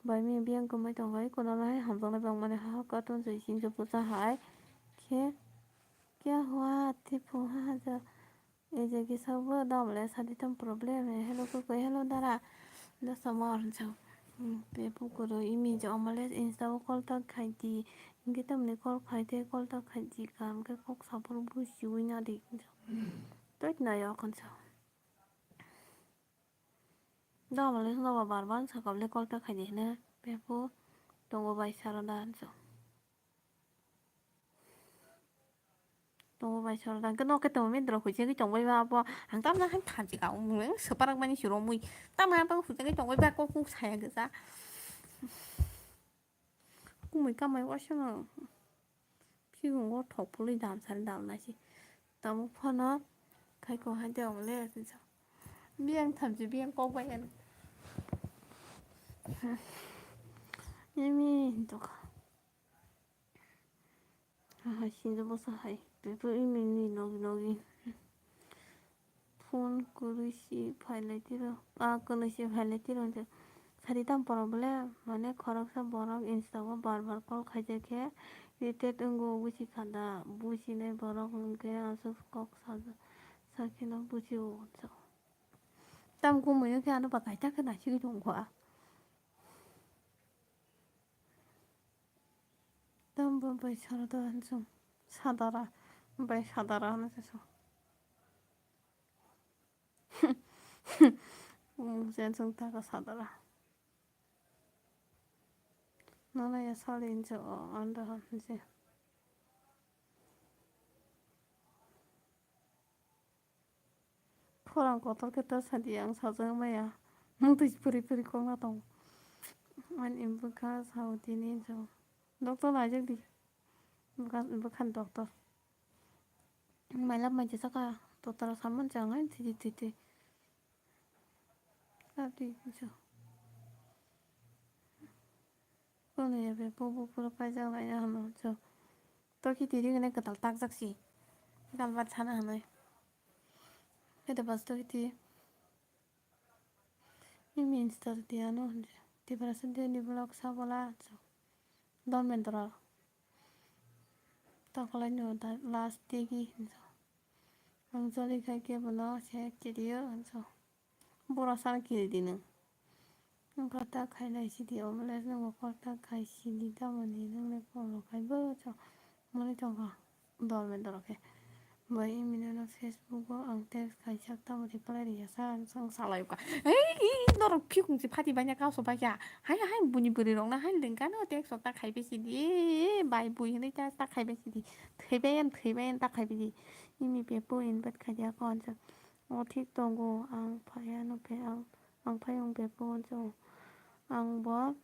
Bai mi biyang kwmai tong hai kono lai hamjaknai bang mani ha ha carton so isin so pusa hai khe kya hua te phu ha ha ja. Ei je kisa bo dam le sadi tam problem he. Hello kukui, hello dara. Dosa mor jao. Hmm, pe pukuro imi je omale insta o call ta khai di. Hingke tamni call khai te call ta khai di kam ke kok sapor buji ui na di. Toit na ya kon sa. Dam le no bar bar sa kam le call ta khai di ne. Pe pu tongo bai saro da so. Tongo bai sor dang khe nok khe tongo mindro hujagwi tongbai ba abo ang tamna khe thanchi ka ong mung separak mani siro mui tamna bang hujagwi tongbai ba kok kuk saya gesa kumui kamai wasano phigungo thok phului dam sari dam nasi tamo phano khai ko hai de ong le biyang thamchi biyang kok bai ano imi dokha. Aha, sinjo bosa hai. Pepo imi ni nogi nogi. Phone kwrwi si phailai tiro. Ah, kwnwi si phailai tiro hwnkhe. Sadi tam poro bole, mane khoroksa borok Insta o bar bar call khaijak khe irritate wngo, buchi kha da. Buchinai borok hwnkhe aswk kok sa, sa kheno buchi o. Tam kumui wngkhe ano ba kaisa khe naisingwi tongkha. Tamo bai sara da hinwi chwng sadara, bai sadara hinwi se chwng. Chwng taka sadara. Nono ya sal injo o, ando hinse. Khorang kotor khe ta sadi ang sajak maya. Mungtwi puri puri kok na tongo. Ani bwkha sao tini hinjo. Doctor laijak di. Bwkha, bwkhani doctor. Mailab mai jesa ka doctor saman chang hai titi titi. Ati hinjo. Kono ya be bo bo pura paijak lai ya hano jo. Toki tiri gane kwtal takjak si. Kalbat sana hanai. Hede bas toki ti. Mimi Insta ti ano hinjo. Tiprasa daily vlog sabola jo. Dormendra. Takolai no da last degi hinjo. Ang joli khai khe bono se kirio hinjo. Boro sal kiri di nwng. Nwng kok ta khailai sidi, omo le nwng kok ta khai sidi, tamoni nwng le follow khai bo chwng mani tongkha. Dormendra khe. Bai imino no Facebook o ang text khaijak, tamo reply riyasa, ang chwng salai kha. Ei, ei, norok phikung se phati baina kauso baikha. Hai, hai, buni bwrwi rok na hai lengkha no text rok ta khaibai sidi. Bai bui hinui ta, ta khaibai sidi. Thwibai ang, thwibai ang ta khaibai di. Imi bebo invite khaijak o, ang chwng. O thik tongo, ang phaiya no phe ang, ang phai wng bebo hinjo. Ang bo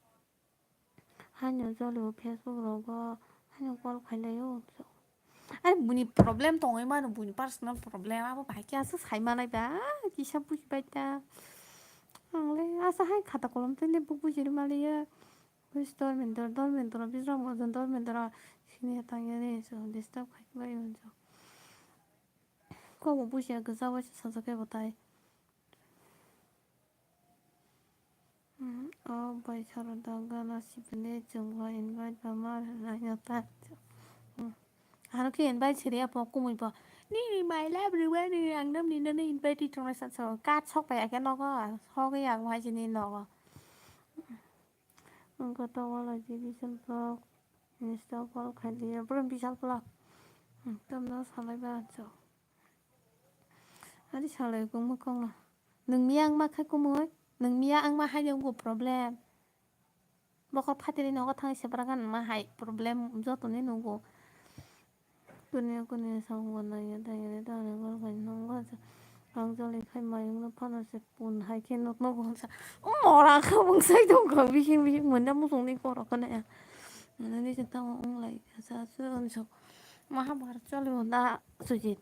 haino jolio Facebook rogo haino call khailai o hinjo. Are buni problem tongwi mano, buni personal problem, abo bahai khe aswk sai manai ba, kisa bujibai ta. Ang le asa hai khata kolom tei le bo bujiri maliya. Buji Dormendra, Dormendra, Bijram Ojon, Dormendra sini tangya re hinjo, disturb khai bai hinjo. Kokbo bujiya, gwja bai sajak khe bo tai. Hmm, o bai saro da gana sibele chwngno invite ba ma rwna ya ta. Hmm. Aro khe invite siri apo kumui bo. Nini my love rwani ang nam nino no invite ri tongnai sa so. Kat sok pai akhe nogo. Sok ya wai sini nogo. Ang kata wala ji bisal blog. Insta call khai di. Bro bisal blog. Hmm, tamno salai ba so. Ari salai kung mo kong no. Nung miya ang ma khai kumui. Nung miya ang ma hai nung problem. Bokol phatiri nogo thangwi sepra gan ma hai problem joto ni nugo. Kuni kuni samung nai ya dai ya dai gol bai nung ba. Ang joli khai mayung no phano se pun hai khe nuk nugo sa. Mora kha bung sai dong kha bising bising munda musung ni koro kane ya. Munda ni se tamo ung lai sa su ung sok. Maha bar choli munda sujit.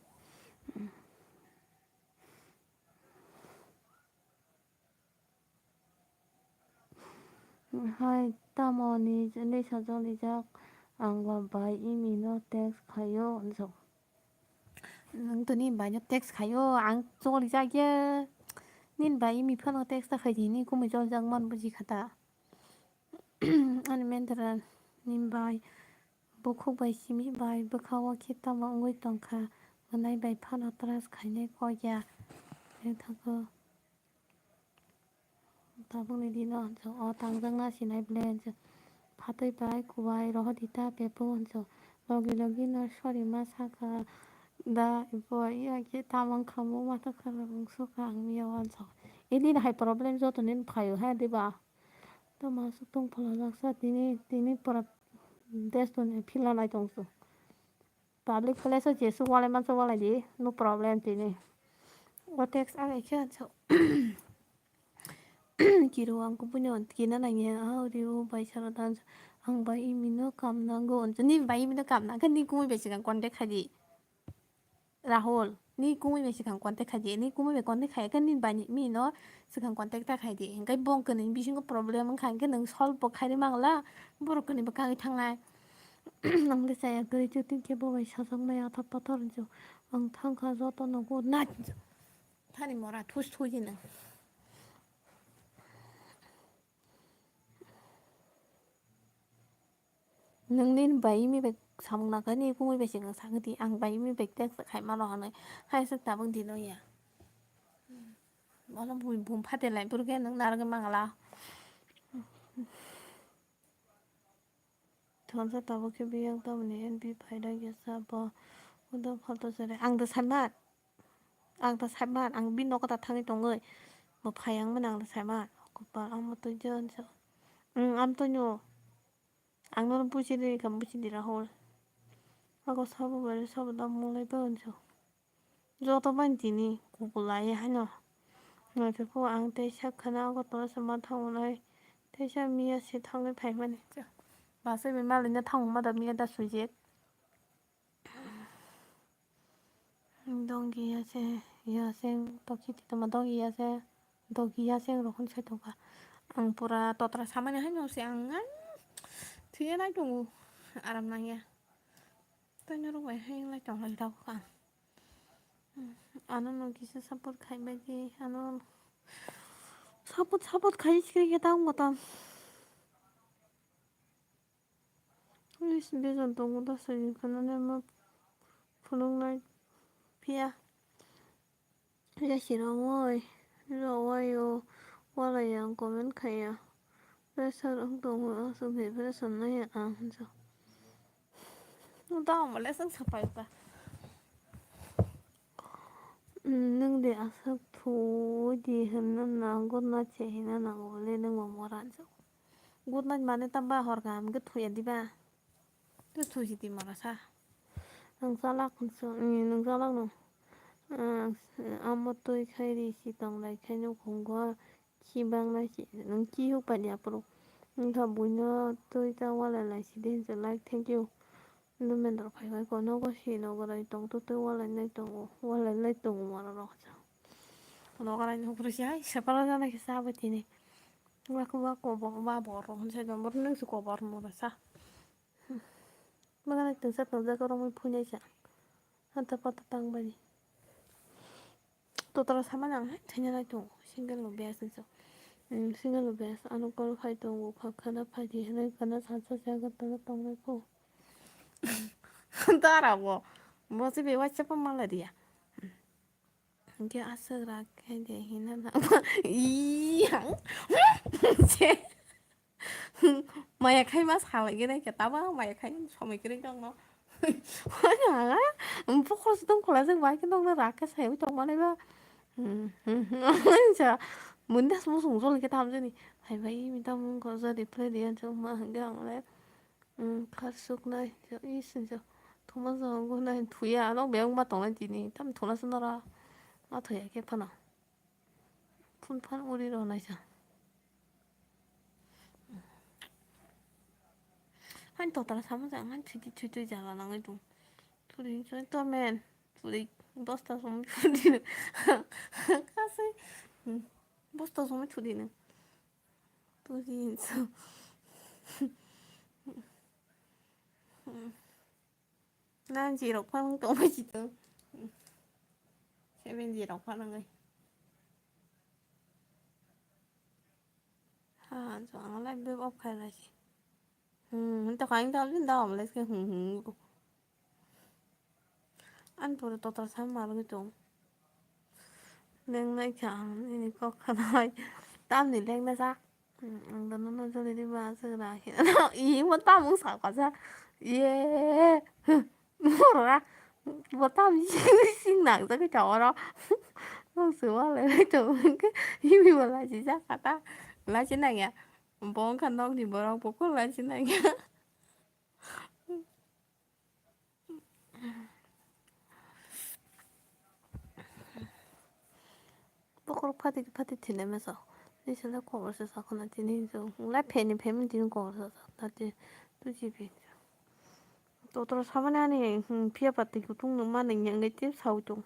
Hai, tamo ni, ni sajak lijak, ang ba bai imi no text khaio, hinjo. Nwng to ni bai no text khaio, ang choli jak ya. Nin bai imi phano text ta khai di, ni kumui chol jak man buji kha ta. Ani mendra ni bai, bukhuk bai simi bai, bwkha o khe tamo wngwi tong kha, mwnai bai phano trust khainai kok ya. Wng thango. Tabukni dino o tangjakna sinai ble hinjo. Phatwi bai kubai rohordi ta bebo hinjo. Logi logi no sorry ma saka da bo iya khe tamang khamu ma ta kharang sukha ang miya o hinjo. Ini hai problem joto nin phaio he diba. Tamo aswk tong phala jaksa tini, tini pura desh dunia phila nai tong su. Public place o jesu walai mansa walai di, no problem tini. O text ang ekhe ansa. Kiro ang kubuni on kina nangya, ah, rio bai sara dan. Ang bai imi no kam nango, onsa ni bai imi no kam nangkha, ni kumui bai sikang contact khai di. Rahul, ni kumui bai sikang contact khai di, ni kumui bai contact khai khe ni bai ni, mi no sikang contact ta khai di. Hingkai bong kani bisingo problem wngkha, hingke nang solve bo khai ri mangla, borok kani bo kagwi thangnai. Ang le chaya kwrwi chutwi khe bo bai sajak maya athar pathar hinjo. Ang thang kha joto no good night hinjo. Thani mora thus thus hinwi. Nwng nini bai imi bai samung nangkha ni kumui bai sikang sakhe di, ang bai imi bai text khai mano hinwi. Hai se tabuk di no ya. Bono bui bum phate lai phuru khe nwng narwgwi mangla. Thonsa tabuk khe biyang tamni N P phaida kisa bo udo phalto sere. Ang da saiman. Ang da saiman. Ang bini nogo da thangwi tongwi. Bo phai ang mani ang da saiman. Kopal amo twi jon so. Ang am twi no. Ang nono buji rwkha, buji di Rahul. Ako sabo bai sabo da mulai ba hwnso. Joto bai tini kubulai haino. Naithogo ang teisa khwna Agartala se ma thangnai. Teisa miya se thangnai phaimani. Basa bai malai no thangma da miya da Sujit. Dongki ya se, ya se, toki titoma dongki ya se, dongki ya se rokon se tongka. Ang pura totra samani haino se ang, ang thwiya nai tongo, aram nangya. Tei norok bai hai wng lai tong lai tabuk ang. Ano no kisa support khai bai di, ano support, support khai sikhe khe tang bo tang. Is bejon tongo da sai khana ne ma phunuknai phiya. Yasirok oi, rok oi o, walai ang comment khaiya. Pressure wng tongo, aswk depression naiya ang hwnsa. Nwng tamo le swng sapai ba. Nwng de aswk thuwi di hwnna na, good night se hina nango le nwng bo mora hwnsa. Good night mane tamo ba hor kaham khe thuya diba? Tei thusi di mora sa. Nwng chalak hwnsa, nwng chalak no. Amo twi khai ri si tong lai khai nukhung go. Khi bang nai si, nwng khi huk pai di aphuru. Wngkha buino twi ta walai lai si de hwnsa like, thank you. Lumendra phai bai ko nogo si nogo rai tong to twi walai nai tongo, walai lai tongo mora rok sa. Nogo rai no phuru si hai separa jana khe sa bai tini. Wa ko wa ko bo wa bo ro hwnsa jom bor nang si ko bor mora sa. Maga nai tungsa tungsa ko romoi phui nai sa. Hata pata tang bai ni. Totoro sama nang hai thanya nai tongo, single no best ni so. Hmm, single no best, ano call khai tongo, kha khana phai di, hinui khana sansa jaga tolo tongnai kho. Dara bo, bo se be WhatsApp o mala dia. Hingke aswk rak khai de hina na. Ih, ang. Maya khai ma salai gene khe tamo maya khai somoi kwrwi tongno. Hanya, bukhuk se tong khola jwk bai khe nokno rak khe sai tong mani ba. Mundas musung jol khe tam jani. Hai bai mi tam ko jari play di an ma hingke ang le. Khar suk nai is thuma jok nai thuya ano beng ma tong nai tini tam thuna se nora ma thuya khe phano. Phun phan uri rw naisa. Hain totala samajak hain thwitwi thwitwi jala nangwi tong. Thuri hinwi tomen thuri bosta somoi thuri nw. Kasai bosta somoi thuri nw. Thuri hinwi. Nang jirok phano tongma jito. Seven jirok phano ngai. Ha, so ang lai be off khai lai si. Hmm, to kain ta bin da om lai ke hmm hmm. An pura total sam mar ngi tong. Lengnai kha ang nini kok khanai. Tamni lengnai jak. Ang dono no joli di ba se ra khe. I mo tamung sa ka ja. Ye. Mora. Bo tam sing nang jak ta oro. Mo se wa le to. Imi mo la ji jak ka ta. La ji nang ya. Bo kha nok ni borok bo ko la ji nang ya. Bokhorok phati phati thwinai masa. Nini salo kobor se sakho na tini hinwi chwng lai pheni phemini tini kobor se sakho na tini two G B. Totoro samani ani, hmm, phiya pati kutung nung mani yang gai tip sawi tong.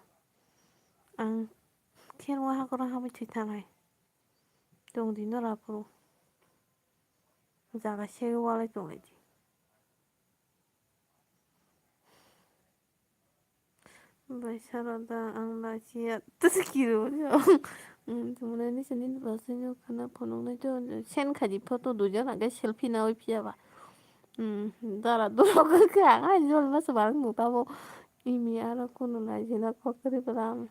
Ang khe nung hakoro habai thwi thanai. Tong di nora phuru. Jaga se walai tong lai di. Bai sara da ang da siya tasi kiro. Tumuna ni sini ba sini khana phunuk nai to sen khaji photo duijon age selfie nawi phiya ba. Dara duro kha ang ai jol ma se barang mu tabo. Imi aro kunu nai jena kokri bram.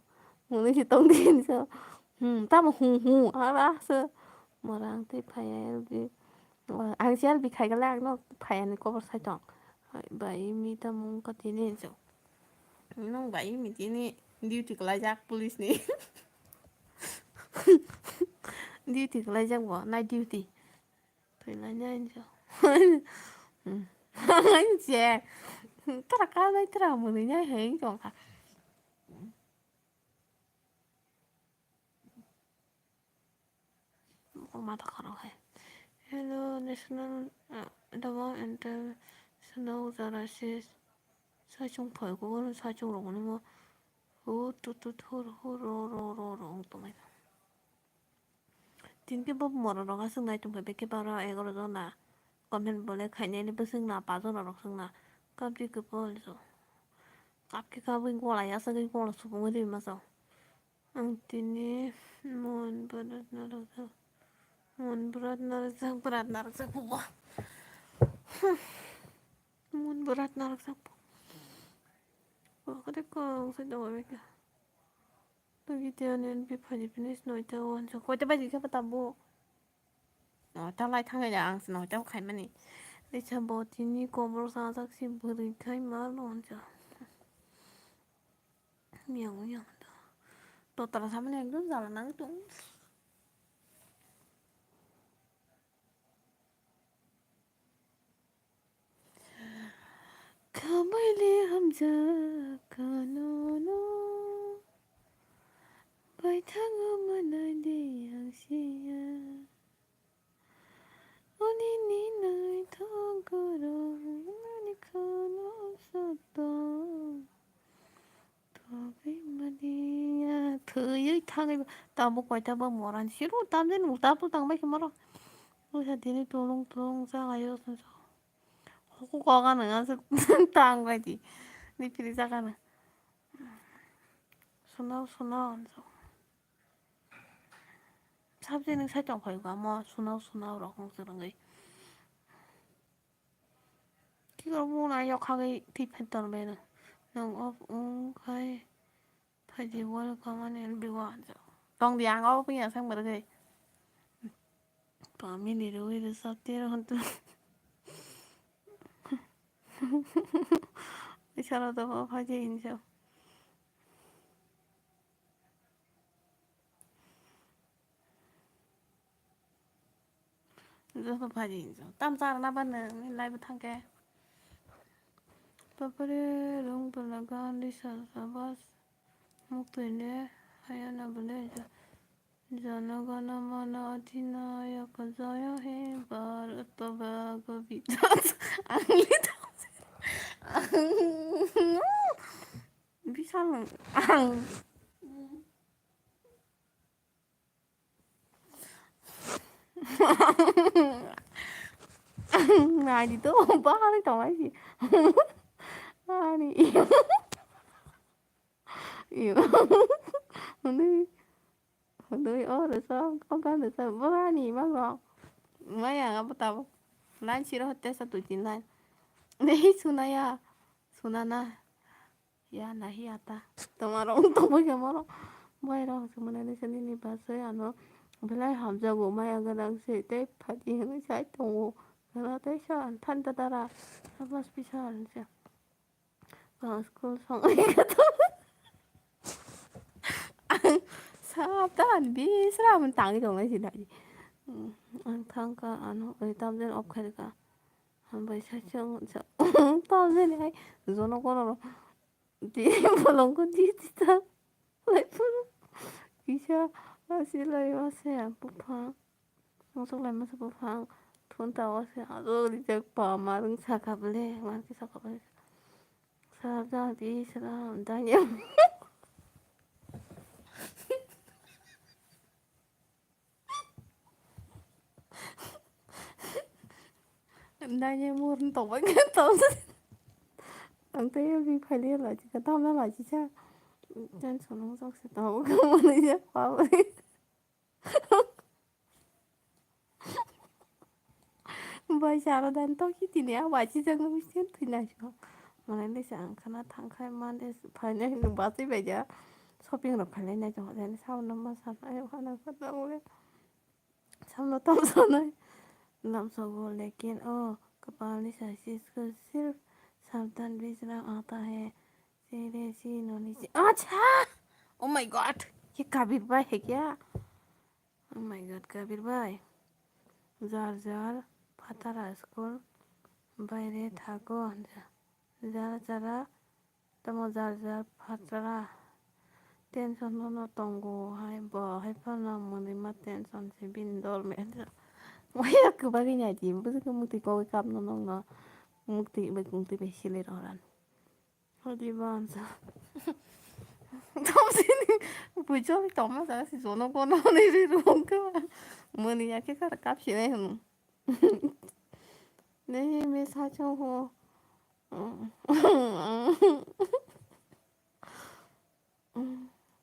Muni si tong din so. Tamo hu hu ara se. Morang tei phaya L B. Ang si L B khai gale ang no phaya ni kobor sai tong. Bai mi tamo wngkha tini hinso. Nwng bai mi tini duty kwlaijak police ni. Duty kwlaijak bo, night duty. Thwilainai hinso. Che. Tara ka bai tara mwnwi nai hei tongkha. Mata kharo hai. Hello, national, ah, dama international jara se saichung phai ko saichung rok ni mo. Hu tu tu thu hu ro ro ro ro ong tong lai. Tin ke bo mora rok aswk nai tong phai beke bara egaroh jona comment bole khainani bwswk na pa jona rok swk na. Kabri ke bol jo. Kap ke kabwi gola ya sagwi gola supung ri ma jo. Ang tini mon berat narwkjak, mon berat narwkjak, berat narwkjak bubo. Mon berat narwkjak bo. Bo kade kong se dawa beka. To video ni bi phaji finish noita wansa. Koita baji khe pata bo. Noita lai thangya ang se noita khaimani. Risa bo tini kobor sajak si bwrwi khai ma lonja. Miyang miyang to. Totara samani ekdom jala nang tung. Khabaile hamjak kanono. Baithango manai de ang siya. Oni ni naithok gorok nani khano soto. Togwi mani ya thwiwi thangwi tamo koita bo morani siru tamjani ulta pul tangbai khe moro. Uisa tini tulung tulung jaga yo swnsa. Hoko koga nang aswk tangbai di. Ni phiri jaga nang. Sunao sunao anso. Sabjini sai tong phai kha mo sunao sunao rok wng swrwngwi. Kiko mung na yok khagwi twi phan ton bai no. Nong off wng khai phaidi welcome ani biwa. Tong di ang off ya sang bargai. Pamini rwi rwsap tero hwn tu. Isara to phaidi hinsa. Joto phaidi hinsa. Tam char na ban ni live thangke. Papare rung pala gan risa sabas. Muktuile hayana bole. Jana gana mana adhinayaka jaya he Bharat bhagavita. Ang li tong. Bisal ang. Nai di to bahai tong ai si. Ani. Iyo. Ani. Hwnwi o rwchap, o gan rwchap, bo ani imang rok. Maya ang abo tabuk. Line siro hotte sa twi tin line. Nei sunaya, sunana. Ya nahi ata. Toma rok tongbo khe moro. Bai rok se mwnai nisa nini basai ano. Belai hamjago maya gwnang se tei phaidi hwnwi sai tongo. Gana tei sa thani ta dara. Sabas bisa se. Ang school song ang sabtan bisra mun tangi tongnai si dai. Ang thangka ano oi tamjen off khaika. Hambai sa chang sa tamjen ai jono kono di bolong ko di tita lai puru. Kisa asi lai wase buphang. Mosok lai masa buphang thun ta o se ado rijak pa ma rung saka bele, ma ki saka bele. Sara da di sara danya. Danya mur to ba ke to. Ang te yo bi phali la ji ka tam la la ji cha. Jan sonong sok se to ko mo ni ja pa. Bai saro dan to ki tini a wachi jang no misten twi nai so. Mane le sa ang khana thang khai man de phainai no bachai bai ja. Shopping rok khalai nai jong jani sabon no ma sa ai khana khana ule. Sabon no tam sa nai. Lam so go lekin o kapal ni sa si sirf sabdan bijna aata hai. Sere si noni si. Acha! Oh my God! Ye Kabir bhai hai kya? Oh my God, Kabir bhai. Jar jar phatara school. baire thago, ja-, jara jara tamo jar jar phatara tension no no tongo hai bo hai phano mwnwi ma tension se bini dol me waya kwbagwi nai di bwswk mukti kogwi kapno nokno mukti bai mukti bai sili rohorani. Hodi bansa. Tomsini bujoli toma sa si jono kono ni ri rongka. Mani ya ke kar kap si nai hunu. Nei me sa chong ho.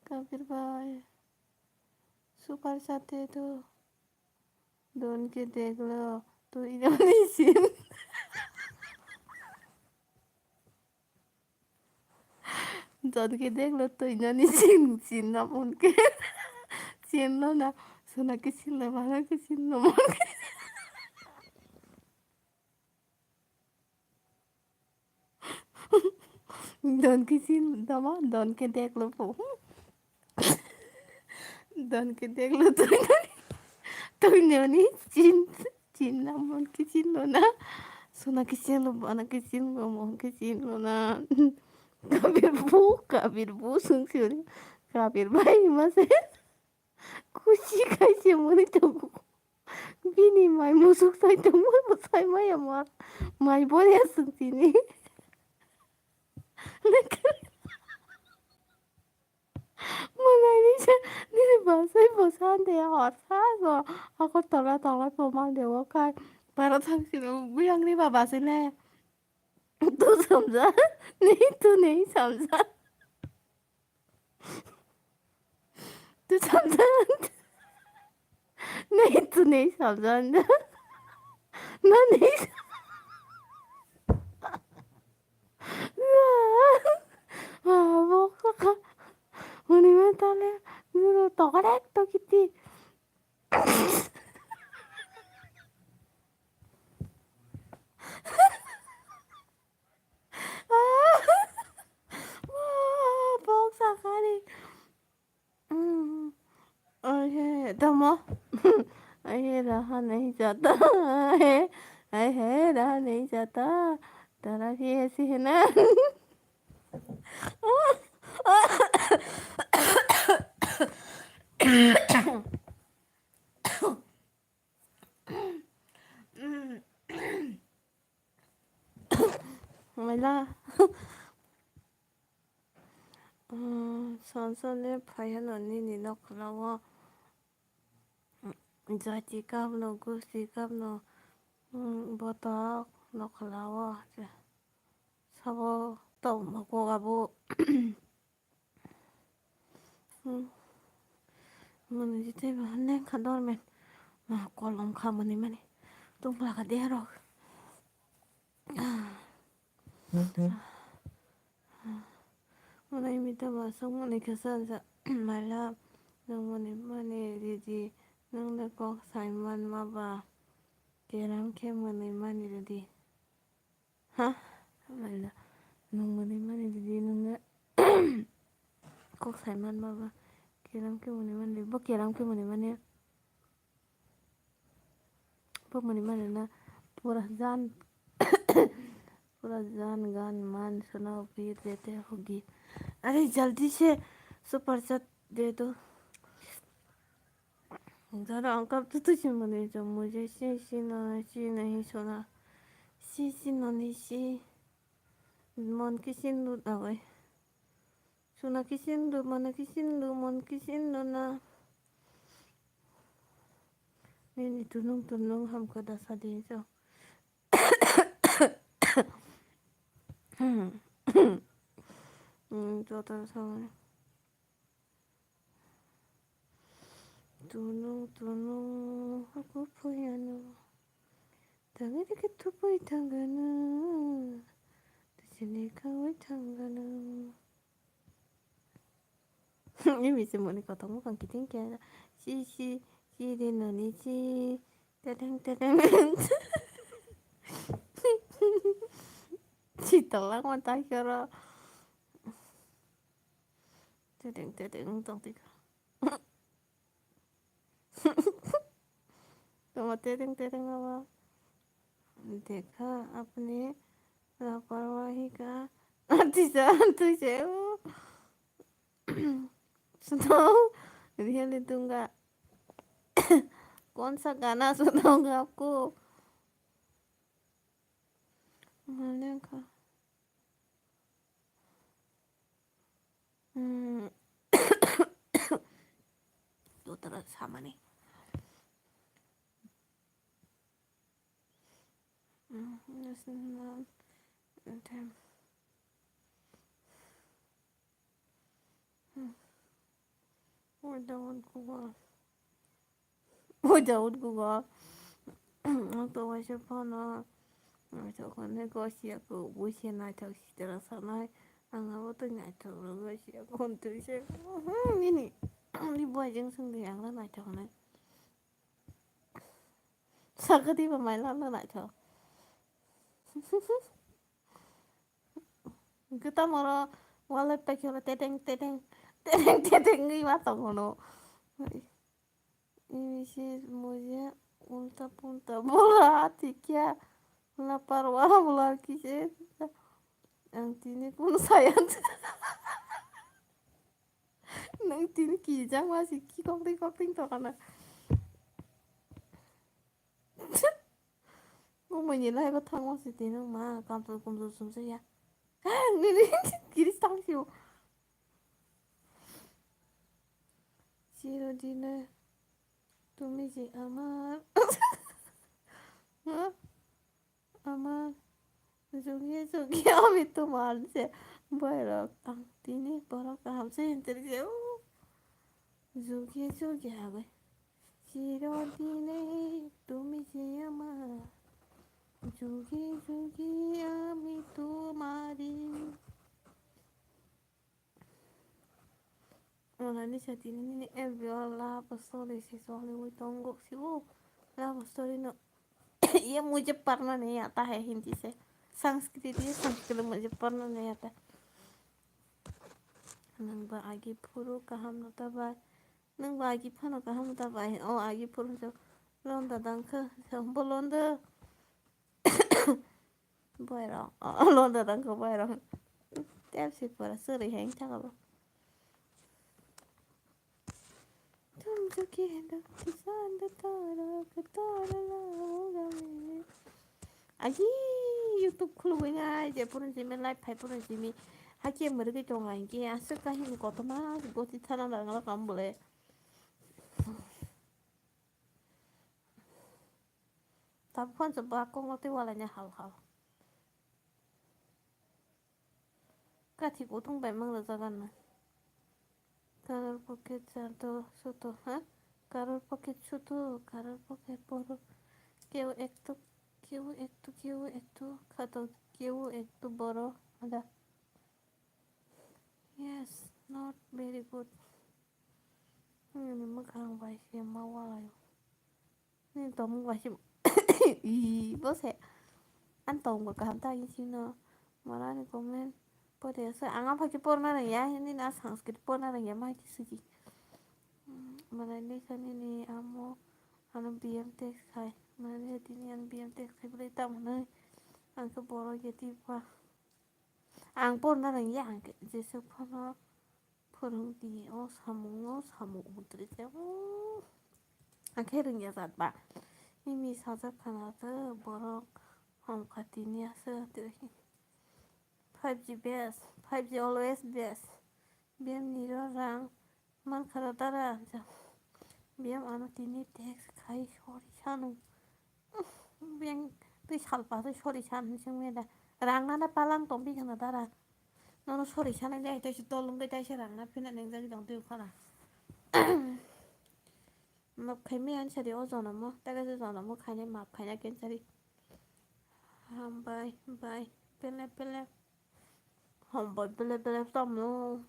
Kabir bhai. Super chat de do. Don ke dekh lo, tu inoni sin. Don ke dekh lo, tu inoni sin, sin na mon ke. Sin lo na, sona ke sin lo, mana ke sin lo, mon ke. Don ke sin, dama, don ke dekh lo, po. Don ke dekh lo, tu inoni, tu inoni sin. Chinna mon ke chinlo na. Sona ke chinlo, bana ke chinlo, mon ke chinlo na. Kabir bu, kabir bu sung suri. Kabir bai ma se. Kuchi kai se mani tongo. Bini mai musuk sai tongo, sai maya ma. Mai bo ya sung sini. Mwnai ni sa, nini bwsai bwsa de hor sa so. Ako tola tola poma de o kai. Para thang sino buyang ni baba sile. Tu samja, ni tu ni samja. Tu samja. Ni tu ni samja. Na ni. Bok saka. Muni mentale. Tokare tokiti. Bok sakari. Ai he, tamo. Ai he, raha nahi chata. Ai he, ai he, raha nahi chata. Tara hi aisi hai na. Maila. Umm, son son le phai hano nini nokhla o. Jati kapno, gusti kapno, umm, botok nokhla o. Sabo tongma kok abo. Umm, mani jitui bo neng kha dormen. Ma kolom kha mani mani. Tungla kha derok. Mwnai mita ba songmani khe sanja maila nwng mwnwi mani ridi, nwng le kok sai manma ba keram khe mwnwi mani ridi. Ha? Maila nwng mwnwi mani ridi, nwng le kok sai manma ba keram khe mwnwi mani ridi, bo keram khe mwnwi mani. Bo mani mani na pura jan, pura jan gan man suna pir dete hogi. Are jaldi se super chat de do. Zara ang kap tu tu si mani jo mujhe si si na si nahi suna. Si si nani si. Mon ki sin lut awai. Suna kisin lu, mana kisin lu, mon kisin lu na. Nini tunung tunung hamkha da sadi so. Hmm, joto samani. Tunung tunung haku phuyanu. Tangani ke thupui tangana. Tijini kawai tangana. Ini bisa muni kotong mukang kiting kya. Si si si di nani si. Tedeng tedeng. Si telang mata kira. Tedeng tedeng tong tiga. Tama tedeng tedeng awa. देखा अपने लापरवाही का नतीजा। तुझे वो सुनाओ, रियली दूंगा। कौन सा गाना सुनाऊंगा आपको? मैंने कहा, हम्म, तो तरह सामाने। Mm, it's not, okay. Hmm. Without Google. Without Google. Ang to waisa phone o. Ang to khone gosia ko busia naithok sitera sanai. Ang abo to naithok gosia ko twi se. Hmm, ini. Ni boy jeng sung di ang naithok nai. Sakati ba mai lamna naithok. Hwnkhe tamo oro wall bai paikhe oro teteng teteng teteng teteng wngwi ma tongo no. Ini se mujhe ulta pulta bola, thik kya? Laparwa bola ki se. Ang tini kun saya. Nang tini kijang ma si ki kokting kokting tokana. Umani lai ba thangma si tini ma kamchwlwi kumchwlwi sumsok ya. Nini kiri tang si o. Chirodine tumi je amar. Ha? Ama jugi jugi ami tomar se boirok ang tini borok kaham se hintir se o jugi jugi agoi. Chirodine tumi je ama jugi jugi ami tomari. Wala ni sa tini nini F B o love story se choli ui tongo si o love story no. Ye mujhe padhna nahi aata hai, Hindi se. Sanskrit, ye Sanskrit mujhe padhna nahi aata. Nang ba agi phuru kaham no ta bai. Nang ba agi phano kaham no ta bai. O agi phuru so londa dangkha. So bolonda. Boirok. O londa dangkha boirok. Tep si pora suri hai thaka bo. Tumjo ke dukhi sanda tara ka tara la gale. Agi YouTube khulugwi nai je purun jimi live phai purun jimi. Hake mwrwgwi tonga hinkhe aswk kahini kotorma goti thana langla kam bole. Tabuk phan se ba kok no tei walai nai hal hal. Kathi kutung bai mang rwjak anw. Karor pocket charto suto, ha? Karor pocket suto, karor pocket boro. Keu ekto, keu ekto, keu ekto khato, keu ekto boro. Ada. Yes, not very good. Nini mwkhang bai se ma walaio. Nini tongmung bai se. Ii, bo se. Ani tongmung kaham ta isi no. Mara ni comment pore se. Ang aphai khe porna rwngya, nini a Sanskrit porna rwngya, ma khe suji. Mara ni sa nini amo ano B M text khai. Mara ni sa tini ano B M text khai bwlai tamo nai. Ang khe borok ya tipa. Ang porna rwngya, ang khe jeswk phano phwrwng di, o samung, o samung hwnwi se, o. Ang khe rwngya jat ba. Nini sajak khana se borok hom kha tini aswk. Five G best, five G always best. B M ni ro rang Mankha da dara, ja. Biyang ano tini text khai sori sanu. Biyang twi salpa twi sori san hinwi singwi da. Rang nana palang tong bikha na dara. Nono sori sanai de, tei se tol wngwi tei se rang na phina neng jagwi tong twi khana. Map khai mi ani sari o jonomo, tei kaisa jonomo khainai map khaina kensari. Hambai, bai, pele, pele. Hambai, pele, pele, tamno.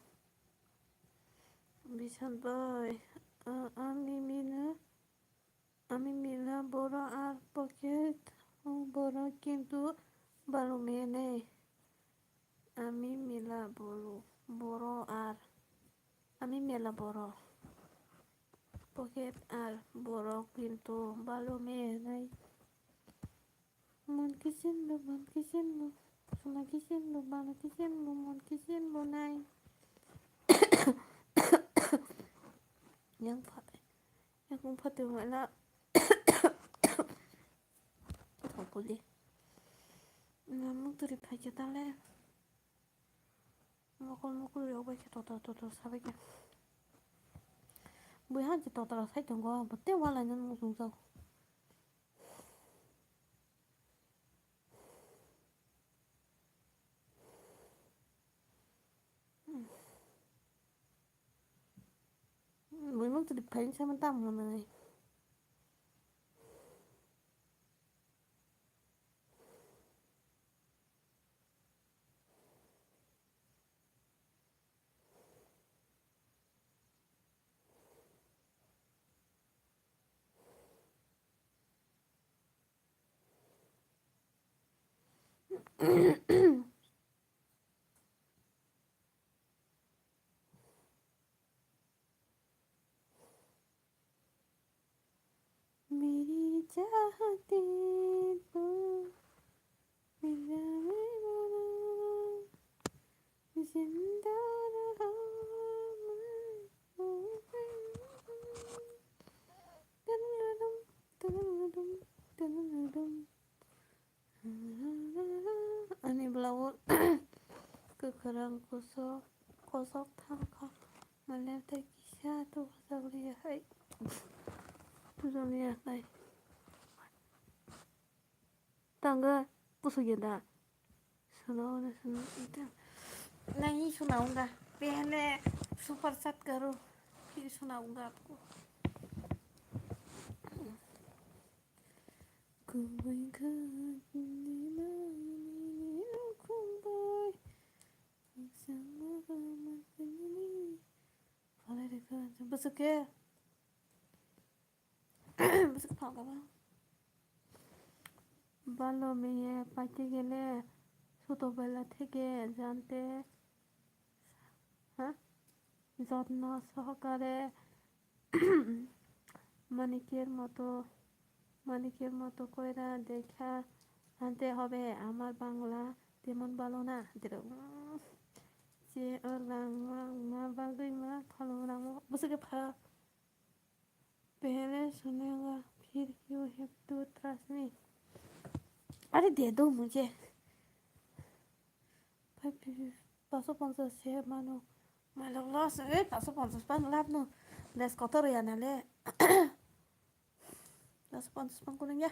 Bisal bai, a-, ami mila, ami mila boro ar pocket o boro kintu balu mene. Ami mila bolu, boro ar, ami mela boro. Pocket ar boro kintu balu mene. Mon kisin bo, mon kisin bo, sona kisin bo, bana kisin bo, mon kisin bo nai. Yang pha-, yang kung pha tu wala. Thopuli. Namuk turi phai khe tale. Mokol mokol rok bai khe totra totra sabai khe. Bui han je totra sai tongo, bote wala nang muchung jago. Bui muk tuli phain sama tamo nai. मेरी चाहते तू मेरा मैं बनाना, जिंदा रहा मैं। Ani blouse kwkhwrang kosok, kosok thangkha. Mane tei kisa to kwchak liya hai. Puja liya hai. Tanga pusu genda. Suna, suna, ita. Nahi suna unga. Pehne super chat karo. Phir suna unga apko. Kubui khani mani kubui. Sama mani. Phalai rekha. Bwswk khe? Bwswk phalka ba? Balo meye paite gele, suto bela theke jante, ha? Jotno sohokare, manikir moto, manikir moto koira dekha, ante hobe amar Bangla temon balo na, dero. Je o rang ma, ma bagwi ma, phalung rang ma, bwswk khe pha. Pehle sunega, phir you have to trust me. Are de do mujhe. Five, five, five, paanch sho ponchas se mano. Malok loss, eh, paanch sho ponchas pan lab no. Less kotor ya na le. Paanch sho ponchas pan kuning ya.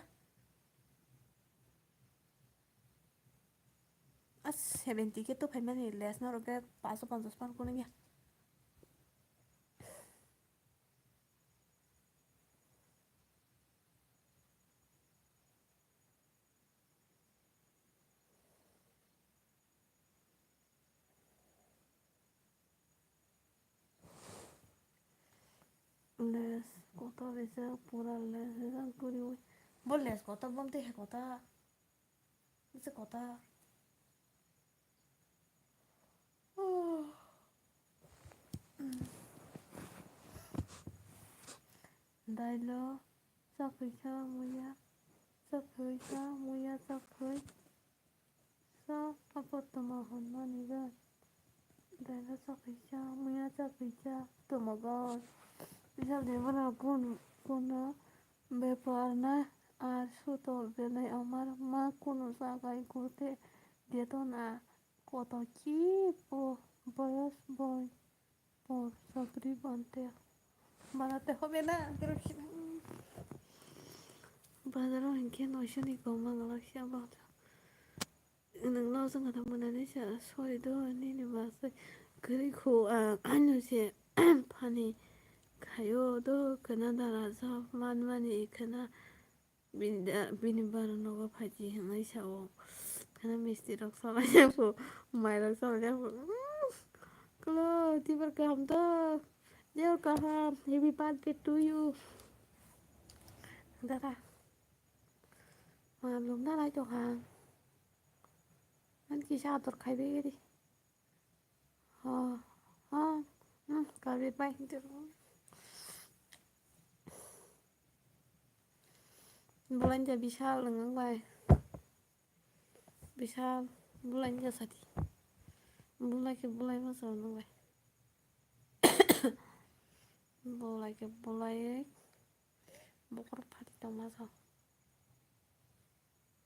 As seventy ke to phaimani less no roge paanch sho ponchas pan kuning ya. Less kotor rijak, pura less rijak guriwi. Bo less kotor bomtwi hai kotor. Bwswk kotor. Oh. Dailo chakhwi kha muya, chakhwi kha muya, chakhwi. Sa apo toma hwnmani jan. Daila chakhaisa, muya chakhaisa, tomogo. Bisal de bono kun, kuna bepar na ar suto belai amar ma kunu sagai gute deton a koto ki po boyos boy. Por sabri bante. Banate hobe na, pero bazaro hinkhe noisani koma galak sia bangsa. Nwng lojong kata mwnani sa, sorry do, nini bagwi kwrwi khu ang, ano se phani khaio do, khwna dara jok manmani khwna. Bini da, bini bara nogo phaidi hinwi sao. Khana misti rok salaijak bo, mai rok salaijak bo. Umm, klo, tibar kaham to. Jeo kaham, happy birthday to you. Dara. Ma lum na lai to ha. An kisa ador khai begedi. Ha, ha, hmm, kabir bai. Bolai de bisal nang bai. Bisal bulai ni sati. Bulai khe bulai ma sao nang bai. Bulai khe bulai bokor phati tong ma sao.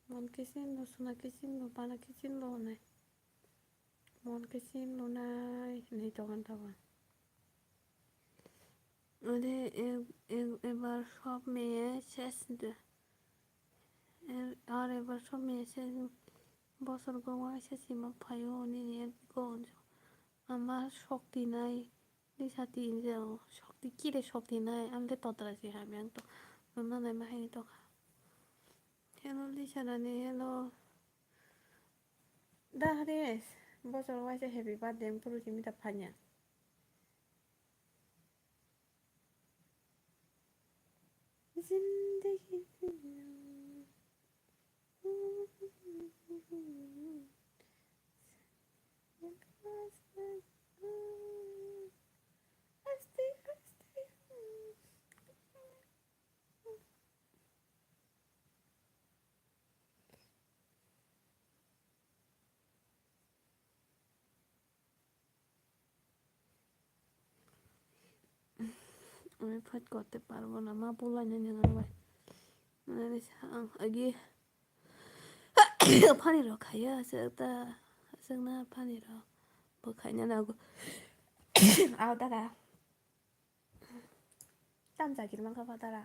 Mon kisin lo, suna kisin lo, bana kisin lo nai. Mon kisin lo nai, nai tongan tabo. Ode e-, e-, ebar sob meye ses de. E-, ar ebar sob meye ses bosor go waisa sima phaio nini ek go unjo. Ama shokti nai, di sati injo shokti kire shokti nai, amde totra si hamyang to. Nona nai ma hai to kha. Hello Lisa Rani, hello. Da hare, bosor waisa happy birthday ang puru simi ta phanya. Zindagi Ani fight korte parbo na, ma bulai nani nang bai. Mane ang agi pani rok khaiya, aswk ta, aswk na pani rok bo khaina nago. Aw dara. Tam jagir mangkha ba dara.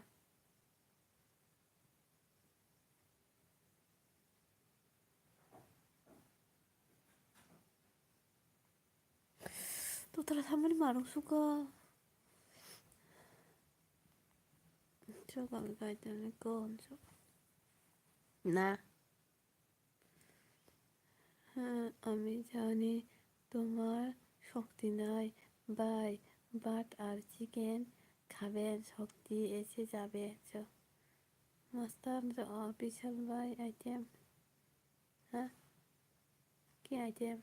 Totala thamani marung suka. Chokal gaitani kon so. Na. হ্যাঁ, আমি জানি তোমার শক্তি নাই, ভাই, ভাত আর চিকেন খাবেন, শক্তি এসে যাবে। চ-, মাস্টার, চ-, বিশাল ভাই, আইটেম। হ্যাঁ? কি আইটেম?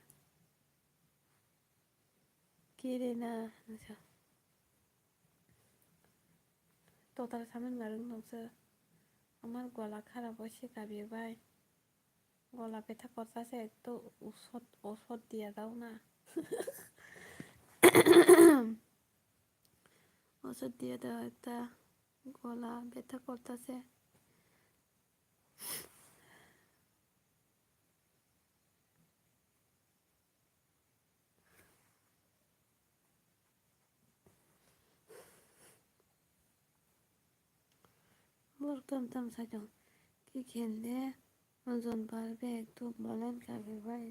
কি রে না? আচ্ছা। Total saman marung nungsa. Amar gola kharap oi se kabir bai. Gola betha korta se ekto usot, osot diya dao na. Osot diya dao ekta gola betha korta se. Borok tam tam sai tong. Ki khel de ojon bar bag tu bolen ka bag bai.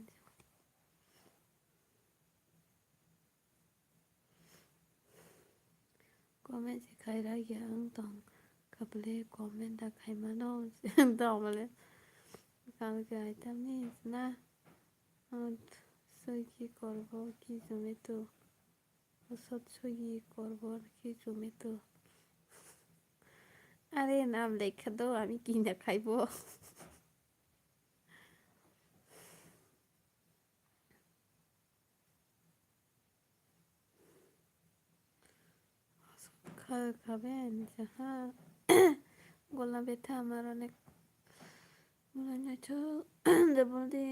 Comment se khai ra ya ang tong kaple comment da khai mano tong bole. Kang ke ai tam ni na. Swiggy korbo ki Zomato. Osot Swiggy korbo ki Zomato. Are nam lekha do ami kina khaibo. Kha-, khabe ani jaha. Gola betha amar onek. Mula nyacho. Double di.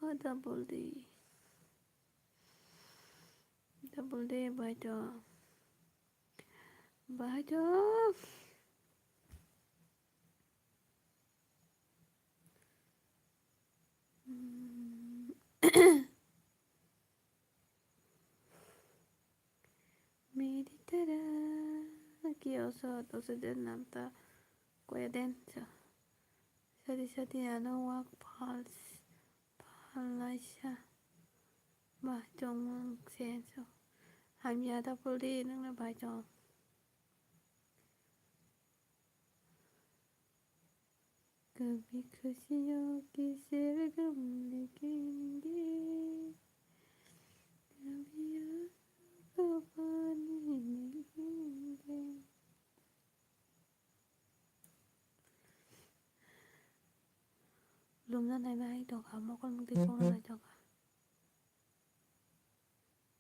O double di. Double di bai to. Bai to. Meri tara ki osot, osot den nam ta koya den cha. Sadi sadi ano wak phal, phal laisa. Bah chong mang sen so. Hamya da pul di nang na bah chong. कभी खुशियों की सरगम लिखेंगे, कभी आंसू का पानी लिखेंगे। Lumna nai bai tongkha, mokol mukti chukna nai tongkha.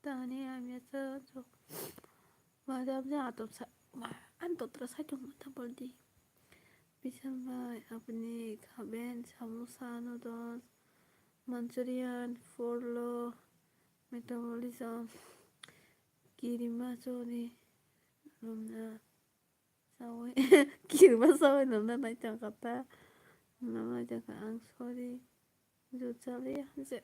Tani hamya cha chuk. Madam ja atom sa, ma, an totra sai tong mata boldi. Bisal bai, apni khaben, samosa, noodles, Manchurian, forlo, metabolism, kirima chori, romna sawi, kirima sawi nonna naitang kata, nonna naitang kha ang sorry, juchali je.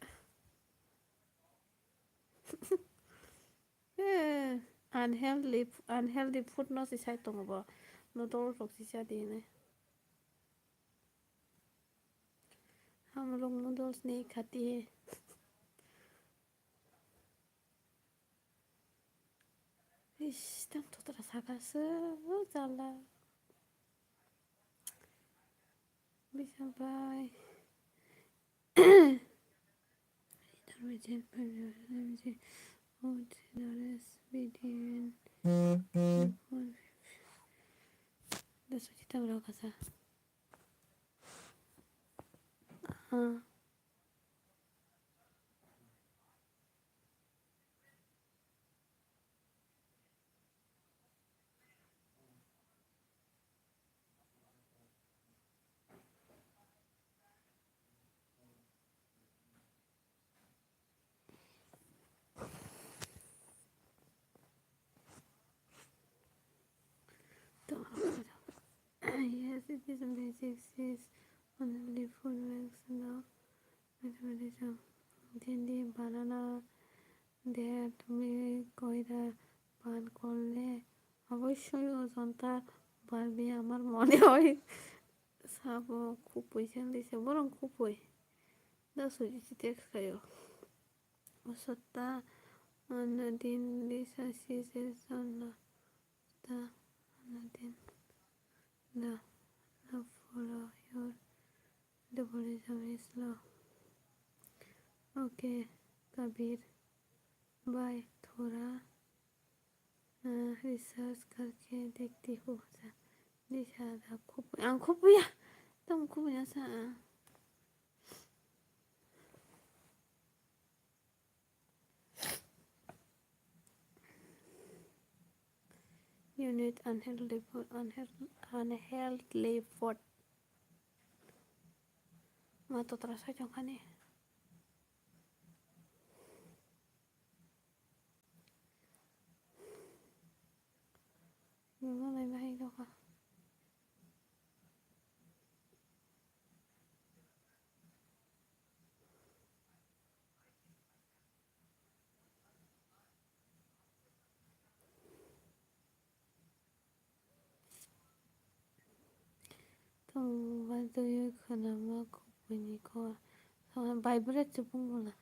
Eh, unhealthy, unhealthy food no si sai tongo bo, noodles rok si cha di hinwi. हम लोग नूडल्स नहीं खाती है। Ish, tam totra saka se, o jala. Bisal bai. Intermediate, intermediate, oh, generous, obedient. Da suci tam rau kasa. Ah. Yes, it is magic, sis. Only food works now. Mathematism. Dindi, banana, date, milk, koira, pan, korle. অবশ্যই ওজনটা বাড়বে আমার মনে হয়। Sabo khupui, sandisa borong khupui. Da suji si text kayo. Osotta, anadin, lisa, si, se, sonna. Da, anadin. Da, love for your metabolism is slow. Okay, Kabir. Bye, Thora. Research karke dekhti hu sa. Di sa da khup, ang khup ya. Tam khup ya sa. You need unhealthy food, unhealth, unhealthy food. Ma totra sai tong khani. Nungno nai bahai dokha. Tongmung bai twiwi khwnama kubuini kok. Vibrate se bung bwla.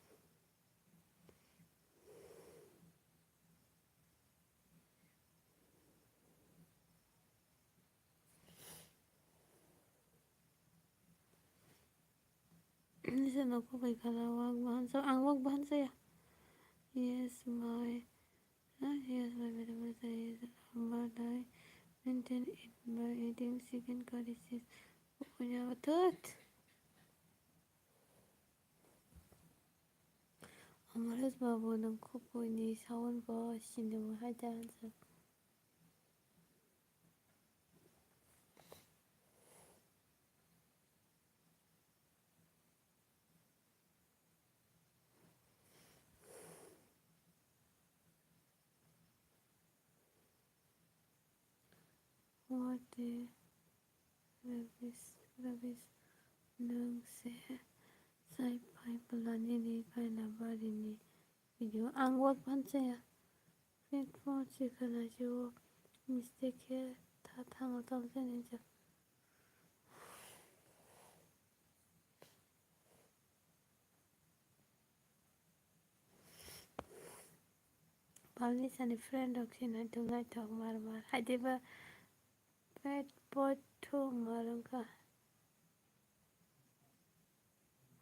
Nisa nokho bai khala wak bahan sa, ang wak bahan saya. Yes, my, ah, yes, my metabolism is normal. I maintain it by eating chicken curry, sis. Punya betul. Amaris babu nang khupui ni sound bo sini mo hai jan sa. What the rubbish, rubbish. Nang se sai pai pelani ni pai na bari ni video ang wak ban saya. Pet phone se kana jo mistake he tha thang tal jani ja. Palni sani friend rok sina tung naithok mar mar. Hai diba pet pot thung mar wngkha.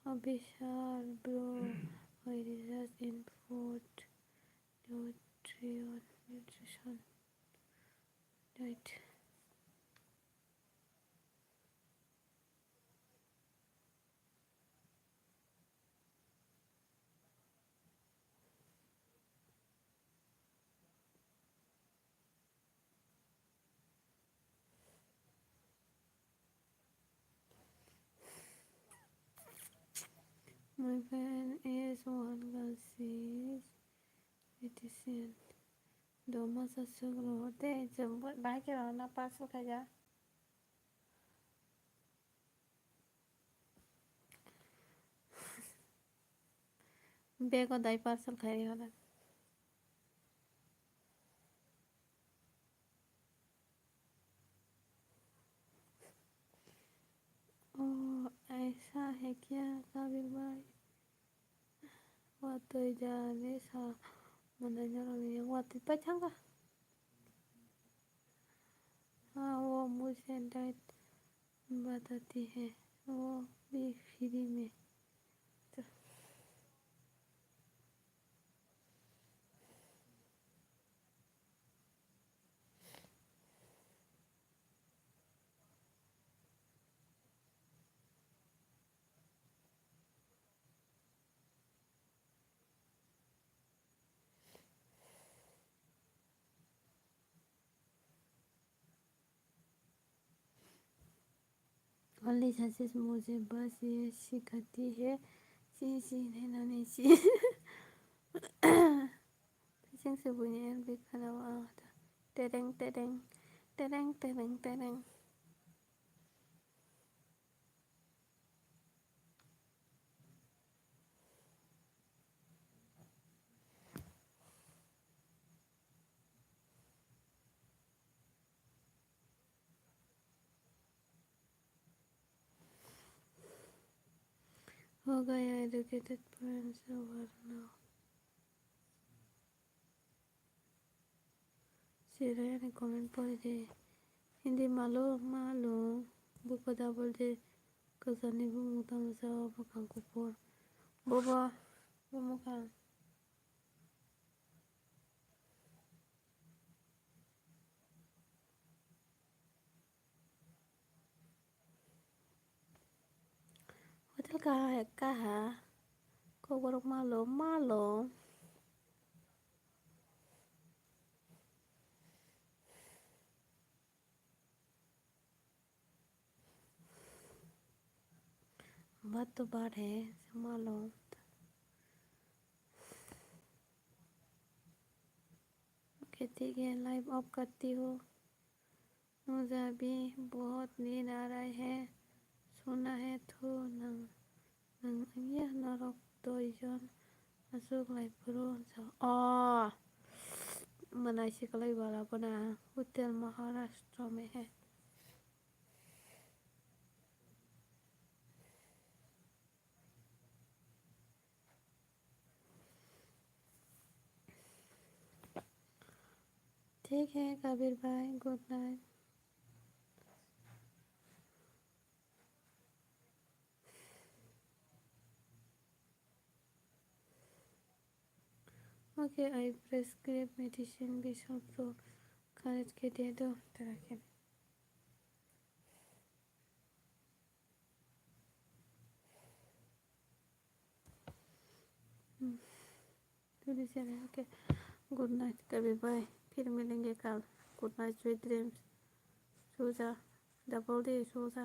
Abisal bro, I research in food, nutrition, nutrition, diet. My friend is one girl, she is beautician. Doma sa sugro. Te, bahai khe rona parcel khaja. Bego dai parcel khai rihoro. Oh, aisa hai kya Kabir bhai? Watwi jani sa manai norok ni watwi pai thangkha. Ha, wo mujhe dai batati hai, wo bhi free mein. Only success mujhe bas ye sikhati hai, si si nahi nani si. Pising se bunyi L B khana wa ta. Tereng tereng, tereng tereng tereng. Ho gaya educated parents over now. Sirayani comment pori de. Hindi malo malo buko double de. Kwchani bumung tamo sao bwkang kuphur. Bobo bumukha. Hotel kaha kaha. Kokborok malo malo. Baat to baat hai, malo. Okay, ठीक है, live off करती हूँ। मुझे अभी बहुत नींद आ रहा है, सोना है तो ना। Nang wngya norok doijon achuk lai phuru hwnsa. Oh, mwnai se kwlai bala bono ang Hotel Maharashtra me hai. ठीक है कबीर भाई, good night. Okay, I prescribe medicine, be sure to correct ke de do, tara ke. Hmm. Tuli sere, okay. Good night, Kabir bhai. फिर मिलेंगे कल. Good night, sweet dreams. सो जा. Double day, सो जा.